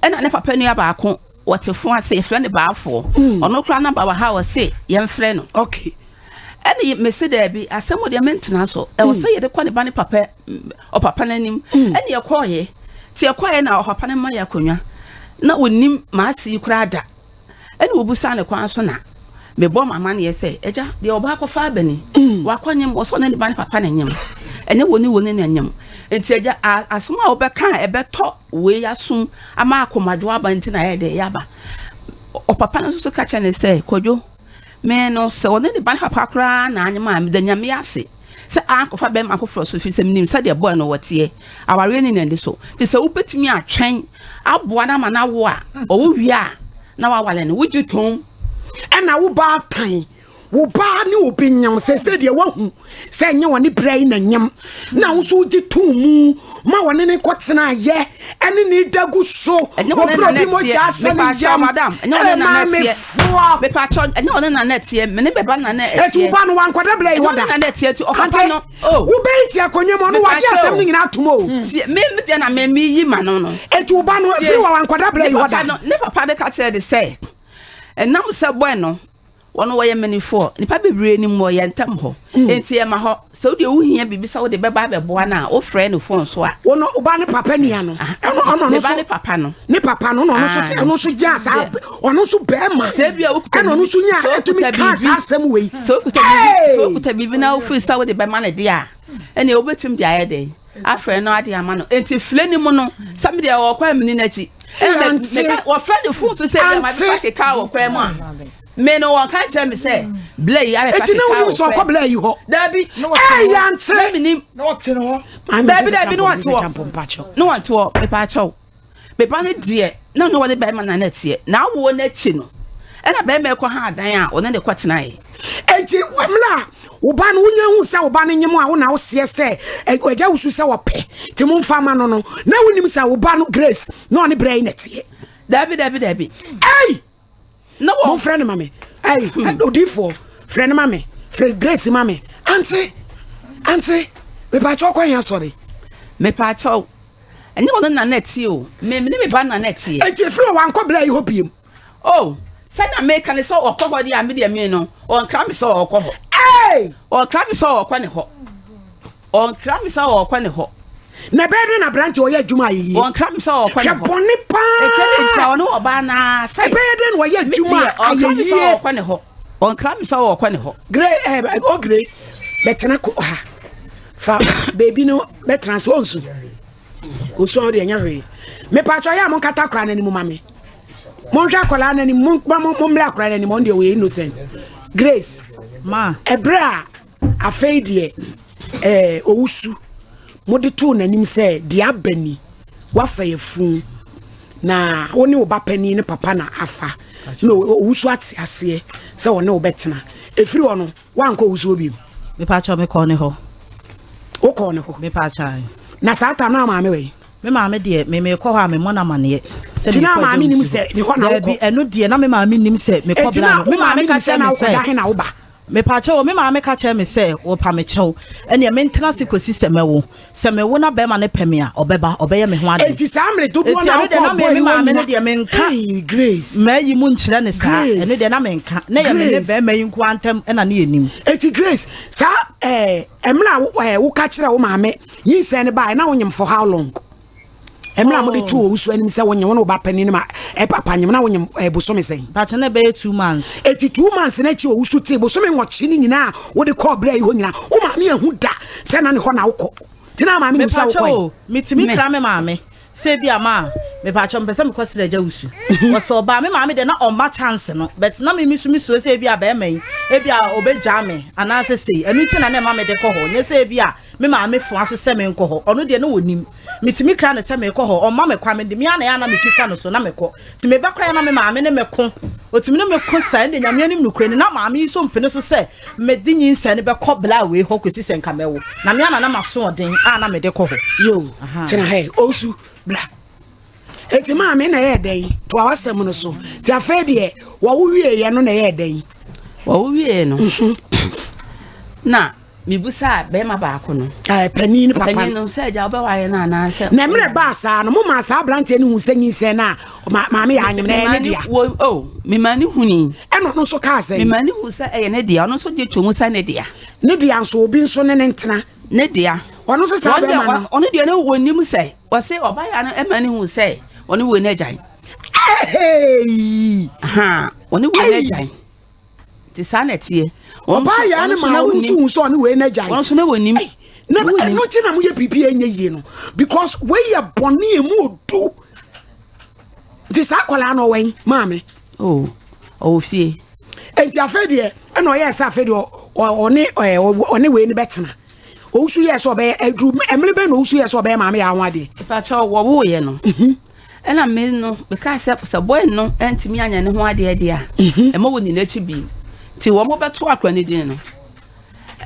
Ɛna ne papa nua baako wɔte fo ase yɛfrɛ no baafoɔ. Ɔno koraa namba wɔ ha a ɔse yɛmfrɛ no. Okay. Ɛne mese daabi, asɛm deɛ mentena so. Ɛwɔ sɛ yɛde kɔ ne ba ne papa ɔpapa no anim. Ɛne yɛkɔɔyɛ. Nti yɛkɔɔyɛ na ɔpapa no ma yɛ akonnwa. Na ɔnim m'ase yi koraa da. Ɛne wɔbusaa ne kwan so na mebɔ m'amanneɛ sɛ, agya, deɛ ɔbaa kɔfa aba ni. Wakɔ nyem, wɔ sɛ ɔne ne ba ne papa na nyem. Ɛnyɛ wɔ ne wɔ ne na nyem. Nti agya, asɛm a wobɛka a ɛbɛtɔ wei asom ama akomadwo aba nti na ɛyɛ dɛ yɛaba. Ɔpapa no nso so ka kyerɛ ne sɛ, Kwadwo, Me no, sɛ ɔne ne ba no papa koraa na anyem a, meda Nyame ase sɛ ankɔfa bɛrima foforɔ so, ɛfiri sɛ menim sɛdeɛ boy no ɔteɛ, awareɛ nni n'ani so. Nti sɛ wobɛtumi atwɛn aboa no ama no awo a, ɔwo wie a na wawale no, wogye tom. Ɛna wo baatan, wo ba ne obi nyem, seesei deɛ woahu sɛ ɛnyɛ wɔne berɛ yi na nyem, na wo nso wogye too mu ma wɔne ne kɔtenaeɛ ɛne ne da gu so wɔbrɛ obi mogya ahyɛ ne yam ɛmaamefoɔ ɛnyɛ ɔne nana ɛteɛ mene bɛba nana ɛteɛ ɛti wo ba no wankɔda berɛ yi hɔ da ante wobɛyi ti akonnwa mu ɔno wagye asɛm no nyinaa atom o me deɛ na me yi ma no no ɛti wo ba no firi wɔ wankɔda berɛ yi hɔ da ne papa de ka kyerɛ de sɛ ɛnam sɛ bɔɛ no. Wɔn wɔyɛ manifoɔ. Nnipa bebree nim wɔ yɛn ntam hɔ. Enti ɛma hɔ. Sɛ wo deɛ wohia biribi sɛ wode bɛba abɛboa no a, wofrɛ no fon so a. Wo no, wo ba ne papa nua no. Ɛno ɔno ɔno Ne ba nso. ne papa no. Ne papa no, na ɔno nso te, ɔno nso gyaa saa, ɔno nso bɛrima. Sɛ ebia wokuta Ɛna ɔno nso nyaa, sɛ ɛtumi wokuta kaa saa biribi, asɛm wei. sɛ wokuta biribi, sɛ Hey! wokuta biribi na wofiri sɛ wode bɛma no deɛ a, ɛnneɛ wobɛtumi de ayɛ dɛn? Afrɛ no ade ama no. Enti frɛ no mu no, sɛ me deɛ ɔwɔ kwan meni n'akyi. Ɛna me, meka, wɔfrɛ no fon so sɛ ebia ma bɛfa keka wɔ kwan mu a. Me no wɔn ka kyerɛ me sɛ blɛ yi abɛfa Eti na keka wonim wɔ sɛ ɔkɔ kwan. blɛ yi hɔ. Dabi. Ɛyɛ ante. Na menim. Na ɔte ne hɔ. Dabi dabi ne wɔte hɔ. Ne wɔte hɔ mepaakyɛw. Me ba no deɛ na ɔne wɔne bɛrima na na ɛteɛ. N'awoɔ no akyi no ɛna bɛrima ɛkɔ ha adan a ɔne ne kɔ tenaeɛ. Enti mmerɛ a wo ba no wonya hu sɛ wo ba no nyem a wo na woseɛ sɛ agya wusu sɛ wɔpɛ nti momfa ma no no na wonim sɛ wo ba no Grace na ɔne berɛ yi na ɛteɛ. Dabi dabi dabi. Ei! Na wɔ. Momfrɛ no ma me. Ei, odiifoɔ, frɛ no ma me. Frɛ Grace ma me. Ante, ante, mepaakyɛw kɔ yɛn asɔre. Mepaakyɛw, ɛnyɛ ɔno na na ɛteɛ o. Me ne me ba na na ɛteɛ. Enti efiri hɔ wankɔ bla yi hɔ biem. Oh, sɛnea meka ne sɛ ɔkɔ hɔ deɛ a me deɛ me no, ɔnkra me sɛ ɔkɔ hɔ. Ei! Ɔnkra me sɛ ɔkɔ ne hɔ. Ɔnkra me sɛ ɔrekɔ ne hɔ. Na ɛbɛyɛ dɛn na aberante ɔyɛ adwuma ayɛ yie? Ɔnkra me sɛ ɔrekɔ ne Hwɛ hɔ. bɔne paa. Ɛkyɛ ne nti a ɔne ɔbaa no ara sɛ. Ɛbɛyɛ dɛn na ɔyɛ Me adwuma deɛ, ayɛ ɔnkra me sɛ yie? ɔrekɔ ne hɔ. Ɔnkra me sɛ ɔrekɔ ne hɔ. Gre eh, ogre bɛtena ko ha. Fa beebi no bɛtena so ɔnsu. Osu a ɔde ɛnyɛ hwee. Mepatwa yɛ a monkata akora no anim ma me. Monhwɛ akwadaa no anim, mommrɛ akwadaa no anim, ɔno deɛ ɔyɛ innocent. Grace, Ma. ɛberɛ a Afei deɛ, ɛɛ, owusu, mode too n'anim sɛ, Deɛ aba ni, woafa yafunu, na wo ne wo ba panin ne papa na afa. Na owusu ate aseɛ sɛ ɔne wo bɛtena. Ɛfiri hɔ no, woankɔ owusu hɔ bio? Mepakyɛw, mekɔɔ ne hɔ. Wokɔɔ ne hɔ? Mepakyɛw. Na saa tam na maame wɔ yi? Me maame deɛ, me mekɔ hɔ a memmɔ no amaneɛ sɛ Nti na mekɔ maame nim agya sɛ ne hɔ na Daabi, wokɔ? ɛno deɛ na me maame nim sɛ mekɔ Enti bra na no. Me wo maame maame ka nim sɛ kyerɛ na me wokɔ da sɛ he na woba? Mepakyɛw o, me maame ka kyerɛɛ me sɛ wɔpa me kyɛw, ɛnneɛ mentena ase kɔsi sɛ mɛwo. Sɛ mewo na barima no pɛ me a, ɔbɛba, ɔbɛyɛ me ho ade. Enti saa mmere dodoɔ Enti no a ɛno deɛ wokɔɔ na me boy me hɔ maame no nyina, deɛ menka hey Grace, m'ayi mu nkyerɛ no saa, Grace, ɛno deɛ na menka. Na ɛyɛ me ne Grace. barima yi nko ara ntam na ne yɛnim. Enti Grace, saa ɛɛ mmerɛ a wo ɛɛ woka kyerɛɛ wo maame nyinsɛn no baeɛ na wonyem for how long? Mmerɛ a mode too owusu anim sɛ wonyem wo ne wo ba panin no ma papa nyem na wonyem bosome sɛn? Mpakyɛ na ɛbɛyɛ 2 months. Eti 2 months no akyi owusu tee bosome 8 no nyinaa a wode kɔɔ berɛ yi hɔ nyinaa wo maame ahu da sɛ na ne hɔ na wokɔ nti na maame nim sɛ Mepakyɛ wokɔe. o, metumi kra me maame sɛ bi a ma mepakyɛ mepɛ sɛ mekɔ srɛ agya wusu. Wɔsɛ ɔbaa me maame deɛ na ɔmma chance no but na me so mesuro sɛ ebi a bɛrima yi ebi a ɔbɛgyaa me anaasɛ sei ɛno nti na na ɛma mede kɔ hɔ nyɛ sɛ ebi a me maame foa so sɛ menkɔ hɔ ɔno deɛ na wɔnim metumi kra ne sɛ mekɔ hɔ ɔmma me kwa mede me ana yɛ ana metwi fa no so na mekɔ nti meba koraa na me maame ne meko ɔtumi ne meko saa ɛnde Nyame anim nokorɛ ni na maame yi so mpene so sɛ mede nyinsɛn no bɛkɔ bla wei hɔ kɔsi sɛ nka mɛwo na me ana na maso ɔden a na mede kɔ hɔ. Yo, tena ha yi, owusu bra. Eti maame na ɛyɛ dɛn? Toa w'asɛm no so. Ti afei deɛ wɔwo wieeɛ no na ɛyɛ dɛn? Wɔwo wieeɛ no, na mebusaa bɛrima baako no. Ɛɛ panin no papa. Panin no sɛ agya wobɛware no anaasɛ. Na mmerɛ baa saa no, mo maa saa aberanteɛ no hu sɛ nyinsɛn no a maame yɛ anyem na ɛyɛ ne dea. Wɔ o mema ne huni. Ɛna ɔno nso kaa sɛ. Mema ne hu sɛ ɛyɛ ne dea, ɔno nso gye to mu sɛ ne dea. Ne dea nso obi nso ne ne ntena. Ne dea. Ɔno nso saa bɛrima no. Ɔno deɛ no wɔnim sɛ wɔse ɔbaa no ɛma ne hu sɛ ɔne wei no agyae. Hey! Ha, ɔne wei no agyae. Nti saa na ɛteɛ. Ɔbaa yaa no ma ɔno nso hu sɛ ɔne wei no agyae. Ɔno nso na wɔnim. Na ɛno nti na moyɛ biribi a ɛnyɛ yie no because wei yɛ bɔne emu odu. Nti saa akwadaa no ɔwɛn maame. Oh, ɔwɔ fie. Nti afei deɛ ɛna ɔyɛ sɛ afei deɛ ɔne ɔne wei no bɛtena. Owusu yɛ sɛ ɔbɛyɛ aduru mmere bɛn na owusu yɛ sɛ ɔbɛyɛ maame yɛ aho adeɛ. Ìpàkyɛ wɔwɔ yɛ no. Ɛna me no meka sɛ sɛ boy no ntumi anya ne ho adeɛ deɛ a ɛma wɔ nyina akyi bi nti wɔn bɛto akora ne din no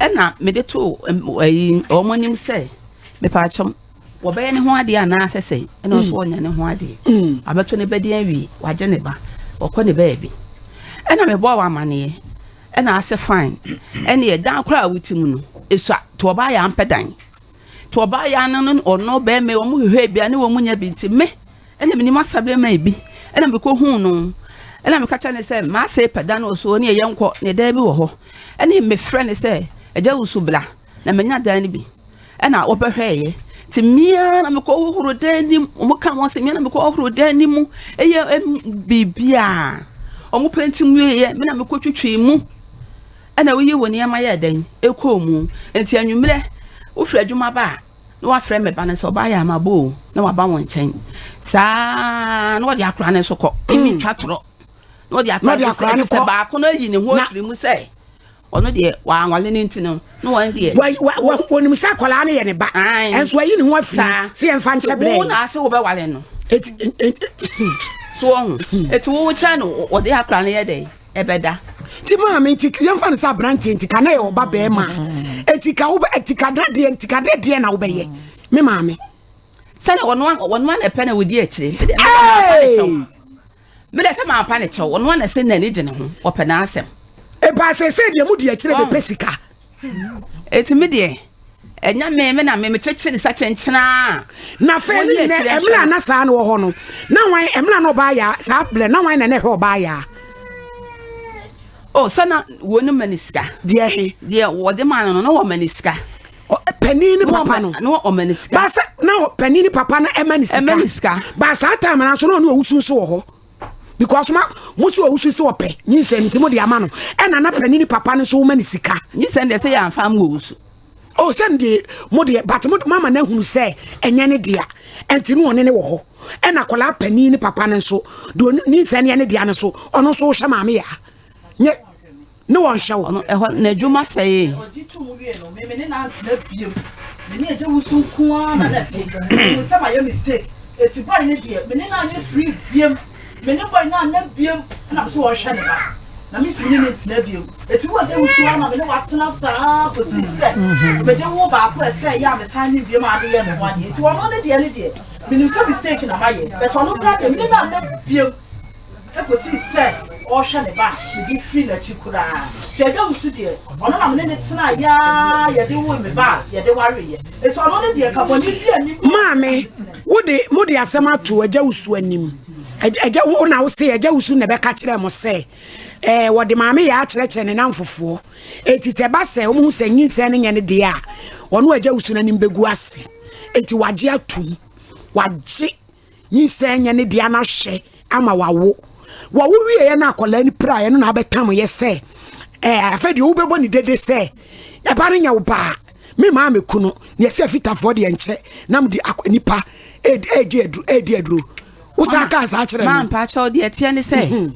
ɛna mede to ɛyi wɔn anim sɛ mepaakyɛw wɔbɛyɛ ne ho adeɛ anaasɛ sɛ ɛna ɔso ɔnya ne ho adeɛ abɛto ne bɛde awie wagye ne ba ɔkɔ ne baabi ɛna mebɔɔ wɔ amaneɛ ɛna asɛ fine ɛne ɛdan koraa a wote mu no esua to ɔbaa yɛ ampɛ dan to ɔbaa yɛ ano no ɔno bɛrima wɔn hwehwɛ bia ne wɔn nya bi nti me ɛna menim asabere ma ebi ɛna mekɔ hu no. Ɛna meka kyerɛ no sɛ m'ase pɛ dan wɔ so ne yɛnkɔ ne dan bi wɔ hɔ. Ɛne mefrɛ no sɛ agya wusu bla na manya dan no bi. Ɛna wɔbɛhwɛeɛ. Nti mmea na mekɔ hohoro dan no mu. Wɔn ka wɔn sɛ mmea na mekɔ hohoro dan no mu. Ɛyɛ biribiara. Wɔn pɛnti mu yɛ me na mekɔ twitwi mu. Ɛna woyi wo nneɛma yɛ dɛn ɛkɔɔ mu. Nti anwummerɛ wofiri adwuma ba a na wafrɛ me ba no sɛ ɔbaa yɛ ama bo o na waba wɔn nkyɛn saa na wɔde akora no nso kɔ ɛmi mm. twa torɔ na wɔde akora no kɔ baako no ayi ne ho afiri mu sɛ ɔno deɛ wanwale no nti no na wɔn deɛ wɔnim sɛ akwadaa no yɛ ne ba ɛnso ayi ne ho afiri mu sɛ yɛmfa nkyɛ berɛ wo na ase wobɛwale no so ɔho ɛti wo kyerɛ no wɔde akora no yɛ dɛn ɛbɛda. Nti maame nti yɛmfa no sɛ aberanteɛ nti ka na yɛ ɔba bɛrima eti ka wobɛ eti ka na deɛ nti ka deɛ deɛ na wobɛyɛ me maame. Sɛnɛ wɔn wɔn na ɛpɛ na wɔdi akyire. Me deɛ sɛ maa pa ne kyɛw wɔn na sɛ n'ani gye ne ho wɔpɛ n'asɛm. Eba sɛ sɛ deɛ mo di akyire bɛpɛ sika. Eti me deɛ ɛnya me me na me mekyekyere ne sa kyenkyenaa. Na afei ne nyina ɛmmerɛ a na saa no wɔ hɔ no na wan ɛmmerɛ na ɔbaa yaa saa berɛ na wan na na ɛhwɛ ɔbaa yaa. Oh sɛ na wɔn no ma ne sika. Deɛ he. Deɛ wɔde maa no no na wɔma ne sika. Panin ne papa no. Na wɔma ne sika. Baasa na panin ne papa no ɛma ne sika. Ɛma ne sika. Baasa time na nso na ɔne owusu nso wɔ hɔ. because ma mo si owusu sɛ ɔpɛ nyinsɛn nti mo de ama no ɛna na panin ne papa no nso woma ne sika. Nyinsɛn deɛ sɛ yɛ anfa mu owusu. Oh sɛ deɛ mo deɛ but mo mama no ahunu sɛ ɛnyɛ ne dea ɛnti no ɔne ne wɔ hɔ ɛna akwadaa panin ne papa no nso deɛ nyinsɛn yɛ ne dea no so ɔno nso wohyɛ maame yaa nyɛ ne wɔn hwɛ wo. Ɔno ɛhɔ n'adwuma sɛee. Ɔgye to mu wie no, me me ne no antena biom. Me ne Agya Wusu nko ara na na ɛte. Mehu sɛ mayɛ mistake. Eti boy no deɛ, me ne no anyɛ free biom. Me ne boy no anna biom. Ɛna me sɛ ɔnhwɛ ne ba. Na mentumi ne no ntena biom. Eti wo Agya Wusu ara na me ne wo atena saa kɔsii sɛ mede wo baako a ɛsɛeɛ a mesan nyem biom a ade yɛɛ me ho adeɛ. Eti ɔno ne deɛ no deɛ, menim sɛ mistake na mayɛ. But ɔno koraa deɛ, me ne no anna biom. kosii sɛ ɔrehwɛ ne ba a mede firi n'akyi koraa. Nti Agya Wusu deɛ, ɔno na me ne no tenaeɛ ara yɛde woo me ba a yɛde wareeɛ. Nti ɔno ne deɛ, nka bɔne biara nnim. Maame, wode, mode asɛm ato Agya Wusu anim. Agya, wo na wose Agya Wusu na ɛbɛka kyerɛɛ mo sɛ, ɛɛ, wɔde Maame Yaa akyerɛkyerɛ ne nnamfofoɔ. Enti sɛ ɛba sɛ wɔhu sɛ nyinsɛn no nyɛ ne deɛ a, ɔno Agya Wusu no anim bɛgu ase. Enti wagye atom. Wagye. Nyinsɛn nyɛ ne dea na hwɛ ama wawo. Wɔwo wieɛ na akwadaa no piraeɛ no na abɛtam yɛ sɛ ɛɛ afei deɛ wobɛbɔ ne dede sɛ ɛba no nyɛ wo baa me maa me kunu na yɛsɛ afitafoɔ deɛ nkyɛ na mede nipa ɛɛdi aduro ɛɛdi aduro wosan kaa saa kyerɛ no. Maa mpakyɛw deɛ ɛteɛ ne sɛ mhm.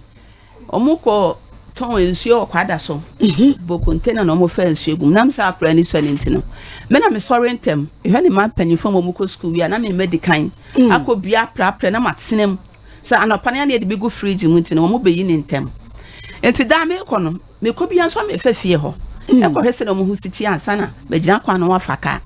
Ɔmo kɔ tɔn nsuo wɔ kwada so. Bɔ container na ɔmo fa nsuo gu mu. Nam sɛ akora ni sua ne nti no, me na me sɔre ntɛm. Mehwɛ ne mma mpanyinfoɔ ma ɔmo kɔ sukuu wie a, na me mma di kan akɔ bia aprapra na ma tena mu. Sɛ anɔpa no yɛ na yɛde bi gu fridge mu nti no, ɔmo bɛyi ne ntɛm. Nti daa mekɔ no, mekɔ bia nso a mefa fie hɔ. Ɛkɔ hwɛ sɛdeɛ ɔmo ho si te ansa na magyina kwan no afa kaa.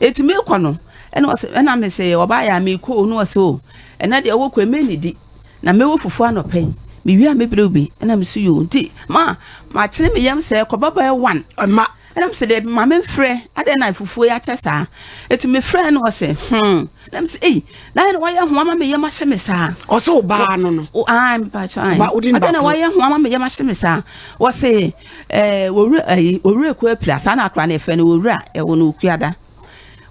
Nti mekɔ no, ɛna ɔse, ɛna mese ɔbaa yɛ a mekɔ o, na ɔse o, ɛnɛ deɛ wokɔ yi mennidi. Na mewɔ fufuo anɔpa yi, mewie a mɛbrɛ wo bi. Ɛna mese yoo. Nti ma makyene me yam sɛ kɔba bɛyɛ one. Ɛma. Ɛna mese dɛbi ma memfrɛ, adɛn na fufuo yi akyɛ saa? Nti mefrɛ no ɔse hmm. Na mese ei, na ayɛ na wayɛ ho ama me yam ahye me saa. Ɔse wo baa no no. O ae mepakyɛ ae. Ba wodi ne Adɛn na baako. wayɛ ho ama me yam ahye me saa? Ɔse ɛɛ wɔwura ayi, wɔwura kuo apira, saa na akora no yɛfrɛ no wɔwura, ɛwɔ no Okuada.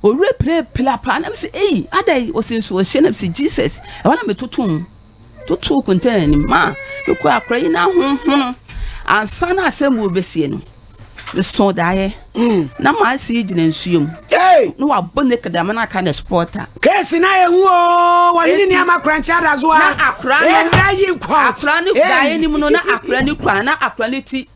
Owura pirapira paa na mese ei adɛn ɔsi nso ɔhyɛ na mese Jesus ɛhɔ na metoto mu totoo container anim ma mekɔ akora yi na ahohono ansa na asɛm wo bɛsie no mesoo daeɛ mm. na maasi yi gyina nsuo mu na wabɔ naked ama no aka ne supporter kesi na ehu o wɔhene nneɛma korankyɛ adazoa na akora no akora no daeɛ no mu no na akora no kura na akora no ti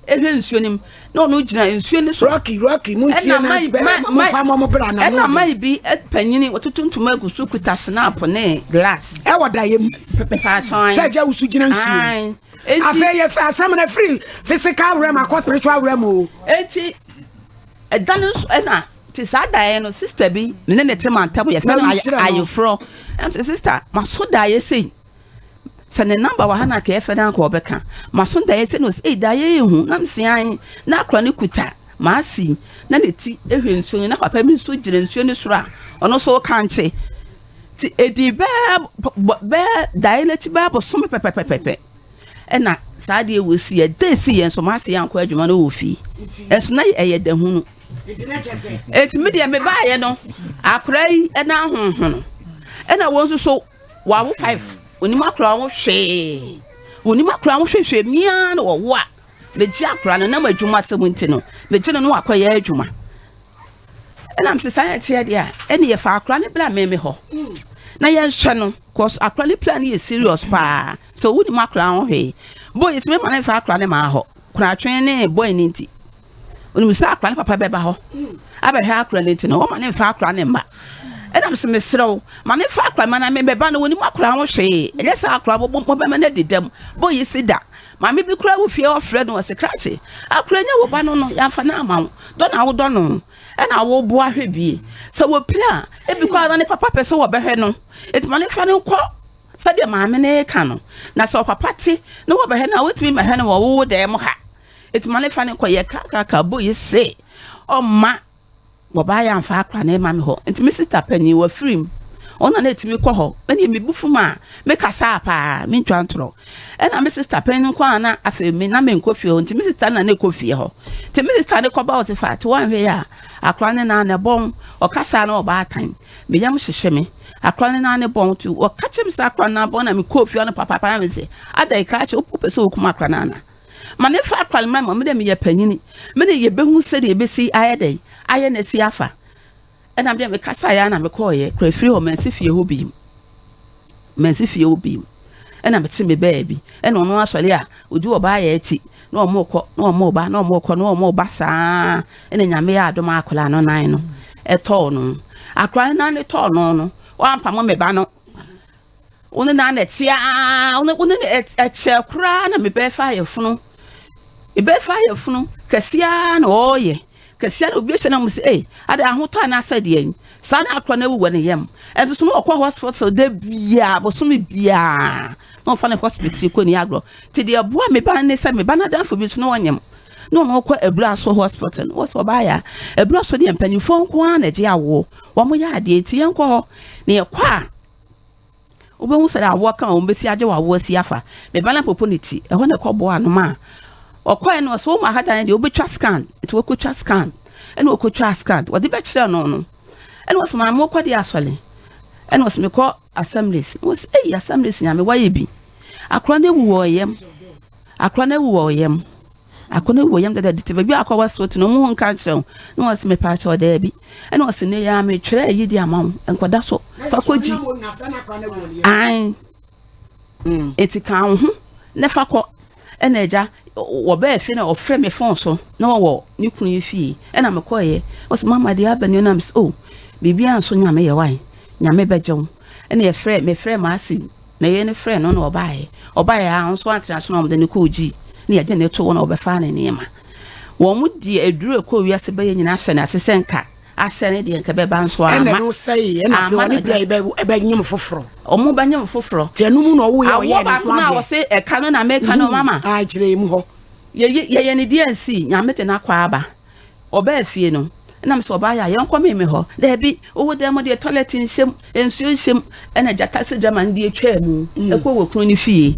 Ehwɛ nsuo no mu na ɔno gyina nsuo no so. Rocky Rocky mo ntie na bɛ mo fa mo mo bra na no. Ɛna mai bi panyini wɔtoto ntoma agu so kuta snap ne glass. Ɛwɔ daeɛ mu. Pɛpɛpɛ Sɛ gya wusu gyina nsuo mu. Afei yɛ fɛ asɛm na firi physical realm akɔ spiritual realm o. Eti ɛda no nso ɛna te saa daeɛ no sister bi me ne ne te mantam yɛ fɛ no ayeforɔ ɛna sɛ sister maso daeɛ sei. Sɛ ne number wɔ ha na anka yɛfrɛ no anka ɔbɛka. Maso daeɛ sɛ na ɔsi ei daeɛ yi hu na mese ae na akora no kuta m'ase na ne ti hwɛ nsuo no na papa bi nso gyina nsuo no soro a ɔno nso kankye ti edi bɛɛ bɛɛ daeɛ n'akyi bɛɛ bosome pɛpɛpɛpɛ. Ɛna saa adeɛ wɔ si yɛ da esi yɛn nso maase yɛn ankɔ adwuma no wɔ fie. Ɛnso na ɛyɛ da hunu. Eti mi deɛ mebaayɛ no akora yi ɛna ahohono. Ɛna wɔn nso so wɔawo five. Onim akora ho hwee. Onim akora ho hwee hwee mia na wɔwo a megye akora no nam adwuma sɛm nti no megye no no akɔyɛ adwuma. Ɛna mese saa ɛteɛ deɛ a ɛne yɛfa akora no bra meme hɔ na yɛnhwɛ no cause akora no pira no yɛ serious paa so wonim akora ho hwee boy sɛ mema no mfa akora no maa hɔ koratwe ne boy no nti onim sɛ akora no papa bɛba hɔ abɛhwɛ akora no nti no wɔma no mfa akora no mma ɛna mese mesrɛ wo ma no mfa akora ma na mebɛba no wonim akora ho hwee ɛnyɛ sɛ akora mobɛma no adi dɛm boy si da maame bi kora wo fie ɔfrɛ no ɔse krakye akora nyɛ wo ba no no yɛamfa no ama wo Dɔ na wodɔ no na woboa hwɛ bie. Sɛ wɔpira a, ebi koraa na ne papa pɛ sɛ wɔbɛhwɛ no. Enti ma ne fa no nkɔ sɛdeɛ maame no reka no. Na sɛ ɔpapa te na wɔbɛhwɛ no a, wotumi mmɛhwɛ no wɔ wo dan mu ha. Enti ma ne fa no nkɔ. Yɛkaakaaka bɔ yi se ɔmma wɔbaa yɛ amfa akora no mma me hɔ. Nti me sista panin wafiri mu. Ɔno na na ɛtumi kɔ hɔ. Ɛnneɛ me bo fu mu a, mekasaa paa, mentwa ntorɔ. Ɛna me sista panyin no nko ara na afei me na menkɔ fie hɔ nti me sista na na ɛkɔ fie hɔ. Nti me sista no kɔba ɔse fa te woanhwɛ yi a akora ne nan na ɛbɔn. Ɔkasaa na ɔbaatan. Me yam hyehye me. Akora ne nan ne bɔn nti ɔka kyerɛ me sɛ akora no nan bɔn na mekɔɔ fie hɔ no papaapa na mese adɛn krakye wopɛ sɛ wokum akora no anaa? Ma ne fa akora no mmra ma me dɛ meyɛ panyini. Me ne yɛbɛhu sɛdeɛ ɛbɛsi ayɛ dɛn ayɛ no asi afa. Ɛna medeɛ mekasaeɛ ara na mekɔeɛ koraa firi hɔ mansi fie hɔ bio mansi fie hɔ bio ɛna mete me baabi ɛna ɔno asɔre a ɔdi ɔbaa yɛ akyi na ɔmo kɔ na ɔmo ba na ɔmo kɔ na ɔmo ba saa ɛna nyame yɛ adom akwadaa no nan no ɛtɔɔ no akwadaa no nan no tɔɔ no no wampamo me ba no Wo ne na na ɛte aa, wo ne wo ne ɛkyɛ koraa na mebɛfa ayɛfono. Mebɛfa ayɛfono kɛseɛ ara na ɔreyɛ. Kɛseɛ na obi ahyɛ na mo sɛ, ei, ade ahotɔ anaasɛ deɛn. Saa na akora no awu wɔ ne yam. Ɛnso so na ɔkɔ hospital da biara, bosome biara, na ɔfa ne hospital kɔ ni agorɔ. Nti deɛ ɛboa me ba ne sɛ me ba no adamfo bi nso na ɔnyem. Na ɔno ɔkɔ abura so hospital. Na wɔsɛ ɔbaa ya, abura so deɛ mpanimfoɔ nko ara na ɛgye awoɔ. Wɔn yɛ adeɛ nti yɛnkɔ hɔ. Na yɛkɔ a, Wobɛhu sɛdeɛ awoɔ ka wɔn bɛsi agye w'awoɔ asi afa. Me ba no apopo ne ti, ɛhɔ na ɛkɔboa no ma ɔkɔɛ no ɔsɛ woma ha dan deɛ wobɛtwa scan nti wɔkɔtwa scan ɛna wɔkɔtwa scan wɔde bɛkyerɛ no no ɛna wɔsɛ maame wokɔ deɛ asɔre ɛna wɔsɛ mekɔ assemblies na wɔsɛ eyi assemblies nyame wayɛ bi akora no awu wɔ yam akora no awu wɔ yam Akɔnɔ wɔ yam dada tete baabi a akɔ wɔ no ɔmo ho nka nkyerɛ wo na wɔse mepa kyɛw daabi ɛna ɔse ne yɛ a metwerɛ ayi de ama wo nkɔda so fa kɔgyi ae eti ka wo ho ne fa kɔ ɛna agya wɔbɛɛ fie na ɔfrɛ me fon so na wɔwɔ ne kunu yi fie ɛna mekɔeɛ ɔse mama deɛ aba ni na mesɛ oh biribiara nso nyame yɛ wae nyame bɛgye wo ɛna yɛfrɛ mefrɛ maase Na yei no frɛɛ no na ɔbaeɛ. Ɔbaeɛ a, nso antena so na wɔde no kɔɔ gyii na yɛgye no too hɔ na wɔbɛfaa ne nneɛma. Wɔn deɛ aduro a ɛkɔɔ wiase bɛyɛ nyinaa hyɛ no ase sɛ nka asɛ ne deɛ nka ɛbɛba nso amma. Ɛna no sɛe ɛna afei Amma ɔne no bra yi bɛ ɛbɛnyem foforɔ. Wɔn bɛnyem foforɔ. Nti ɛno mu na ɔwoeɛ a Awoɔ ɔyɛɛ ne baako ho no a adeɛ. wɔse ɛka no na meka no mama. Ah kyerɛ yɛ mu hɔ. Yɛyi yɛyɛ ne deɛ nsi Nyame de no akɔ aba. Ɔbaa fie no, ɛna mesɛ ɔbaa yɛ a yɛnkɔ meme hɔ. Daabi, wowɔ dan mu deɛ toilet nhyɛ mu, nsuo nhyɛ mu. Ɛna gyata sɛ gyama no deɛ twaa mu ɛkɔ wɔ kunu no fie.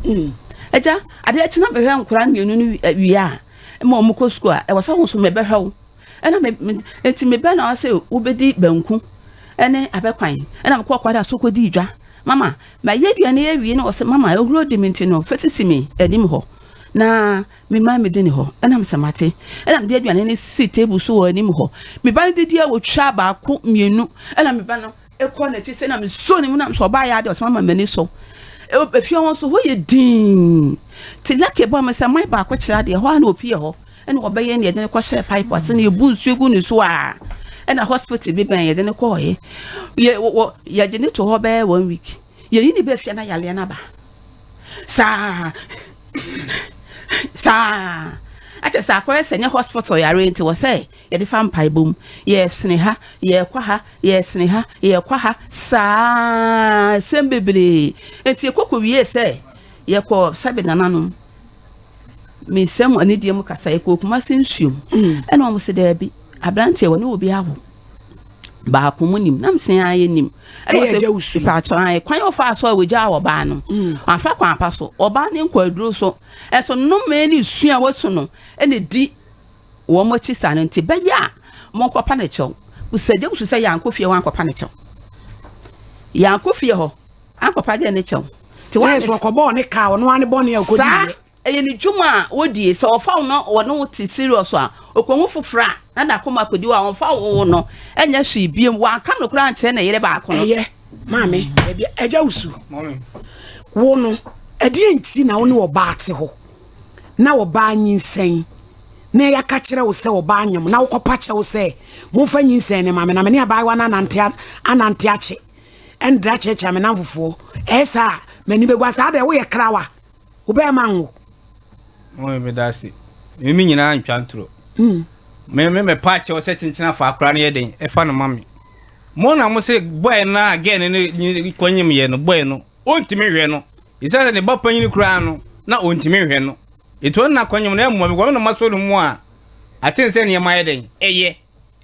Agya, adeɛ akyi na mehwɛ nkwadaa mmienu no wie a, ma wɔn kɔ sukuu a, ɛwɔ sɛ wo nso mebɛhwɛ wo. Ɛna me, me, nti mebɛ na ɔsɛ wobɛdi banku ɛne abɛkwan. Ɛna mekɔ ɔkwada so kɔdii dwa. Mama, mayɛ aduane awie na ɔsɛ mama ahuro di me nti no, fa sisi me anim hɔ. Na Me man medi ne hɔ, ɛna mesɛ mate. Ɛna mede aduane no sii table so wɔ anim hɔ. Me ba no didi a wɔtwa baako mmienu, ɛna me ba no kɔ n'akyi sɛ na mesɔ ne mu na mesɛ ɔbaa yɛ adeɛ ɔsɛ mama m'ani so. Efie hɔ nso hɔ yɛ dinn. Te lucky bɔ me sɛ man baako kyerɛ adeɛ hɔ a na opie hɔ. Ɛna ɔbɛyɛ ne yɛde no kɔhyɛ pipe ase na yɛbu nsuo gu ne so a ɛna hospital bi bɛn yɛde no kɔɔɛ. Yɛ wɔ yɛgye ne to hɔ bɛyɛ one week. Yɛyi ne bɛ fie na yareɛ no aba. Saa saa akyɛ sɛ akɔyɛ sɛ nyɛ hospital yare nti wɔ sɛ yɛde fa mpaebɔ mu yɛsene ha yɛkɔ ha yɛsene ha yɛkɔ ha saa sɛm bebree nti yɛkɔkɔ wie sɛ yɛkɔ sɛbe nananom mesɛm anidie mu kasa yɛkɔ Kumasi nsuom ɛna wɔn sɛ daabi aberanteɛ wɔne obi awo. Baako mu nim nam sɛn ayɛ nim. Ɛyɛ agya wusu yi. Mpakyɛw ayɛ kwan a ɔfaa so a wɔgyaa ɔbaa no. Wafa kwan pa so. Ɔbaa no nkɔ aduro so. Ɛso nnome ne su a wasu no ɛna di wɔn akyi saa no nti bɛyɛ a monkɔpa ne kyɛw. Busa agya wusu sɛ yɛankɔ fie hɔ ankɔpa ne kyɛw. Yɛankɔ fie hɔ ankɔpa gye ne kyɛw. Nti wɔn sɛ ɔkɔbɔɔ ne kaa ɔno ara ne bɔne a ɔkɔdi Saa ɛyɛ ne dwuma a wɔdie. Sɛ ɔfa wo na ɔne wo te serious a, ɔkɔhu foforɔ a na n'akoma akɔdi hɔ a ɔmfa wo no nyɛ hwee biom. Wanka nokorɛ ankyerɛ ne yere baako no. Ɛyɛ, maame, baabi a agya wo su. Wo no, ɛdeɛn nti na wo ne ɔbaa te hɔ na ɔbaa nyinsɛn na yɛaka kyerɛ wo sɛ ɔbaa nyem na wokɔpa kyɛw sɛ momfa nyinsɛn no ma me na me ne abaayewa no anante anante akye ɛndra kyerɛkyerɛ me namfofoɔ ɛyɛ saa a m'ani bɛgu ase adɛn woyɛ krawa Wo bɛɛma nwo. Mɔmi me da ase. Me me nyinaa ntwa ntoro. Mm. Me me me pa kyɛw sɛ kyenkyena fa akora no yɛ den ɛfa no ma me. Mo na mo se boy no a girl no ne kɔnyem yɛ no boy no ontimi nhwɛ no. Ɛsiane sɛ ne ba panyin koraa no na ontimi nhwɛ no. Nti ɔno na kɔnyem no ɛmmoa me kɔ me na masɔ no mu a aten sɛ nneɛma yɛ den ɛyɛ.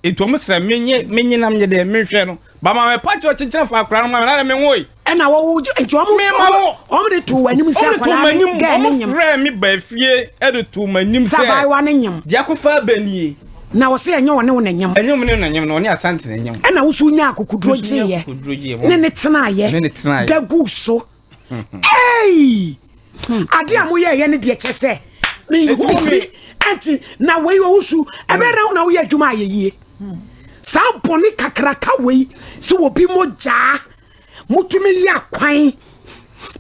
Nti ɔmo srɛ me nye me nye na me nye dɛ me nhwɛ no ba ma me pa kyɛw kyekyere fa akora no ma me na me nwoe. Ɛna wɔwo nti ɔmo ɔmo de too w'anim sɛ akwadaa ne gɛɛ ne nyem. Ɔmo frɛ me ba fie ɛde too m'anim sɛ. Sɛ abaayewa ne nyem. Deɛ akɔfa aba nie. Na ɔsɛ ɛnyɛ ɔne wo na nyem. Ɛnyɛ ɔmo ne wo na nyem no ɔne Asante na nyem. Ɛna wo so nyaa akokoduro gyeeɛ ne ne tenaayɛ da guu so. Ei! Ade a moyɛɛyɛ no deɛ kyɛ sɛ mehu bi ɛnti na wei ɔwusu ɛbɛyɛ na wo na woyɛ adwuma ayɛ yie saa bɔne kakraka wei sɛ obi mogyaa motumi yɛ akwan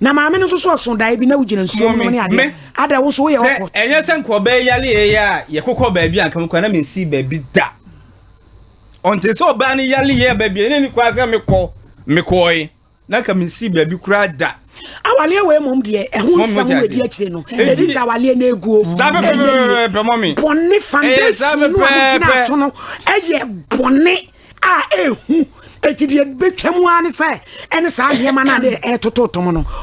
na maame no nso so ɔso daeɛ bi na wogyina nsuo mu ne adeɛ ada wo nso woyɛ ɔkɔt ɛnyɛ sɛ nka ɔbɛyɛ yale yɛ a yɛkokɔ baabi a nka mekɔ na mensi baabi da ɔnte sɛ ɔbaa no yale yɛ baabi a ɛne ni kwan sɛ mekɔ mekɔe Na nka mensii baabi koraa da. Awaleɛ wei mmom deɛ ɛho nsɛm no ɛdi akyire no ɛdi sɛ awaleɛ no ɛguo ɛnyɛ yie bɔne foundation no a mogyina ato no ɛyɛ bɔne a ɛhu ɛti deɛ bɛtwa mu ara ne sɛ ɛne saa nneɛma no a ne ɛtototom no.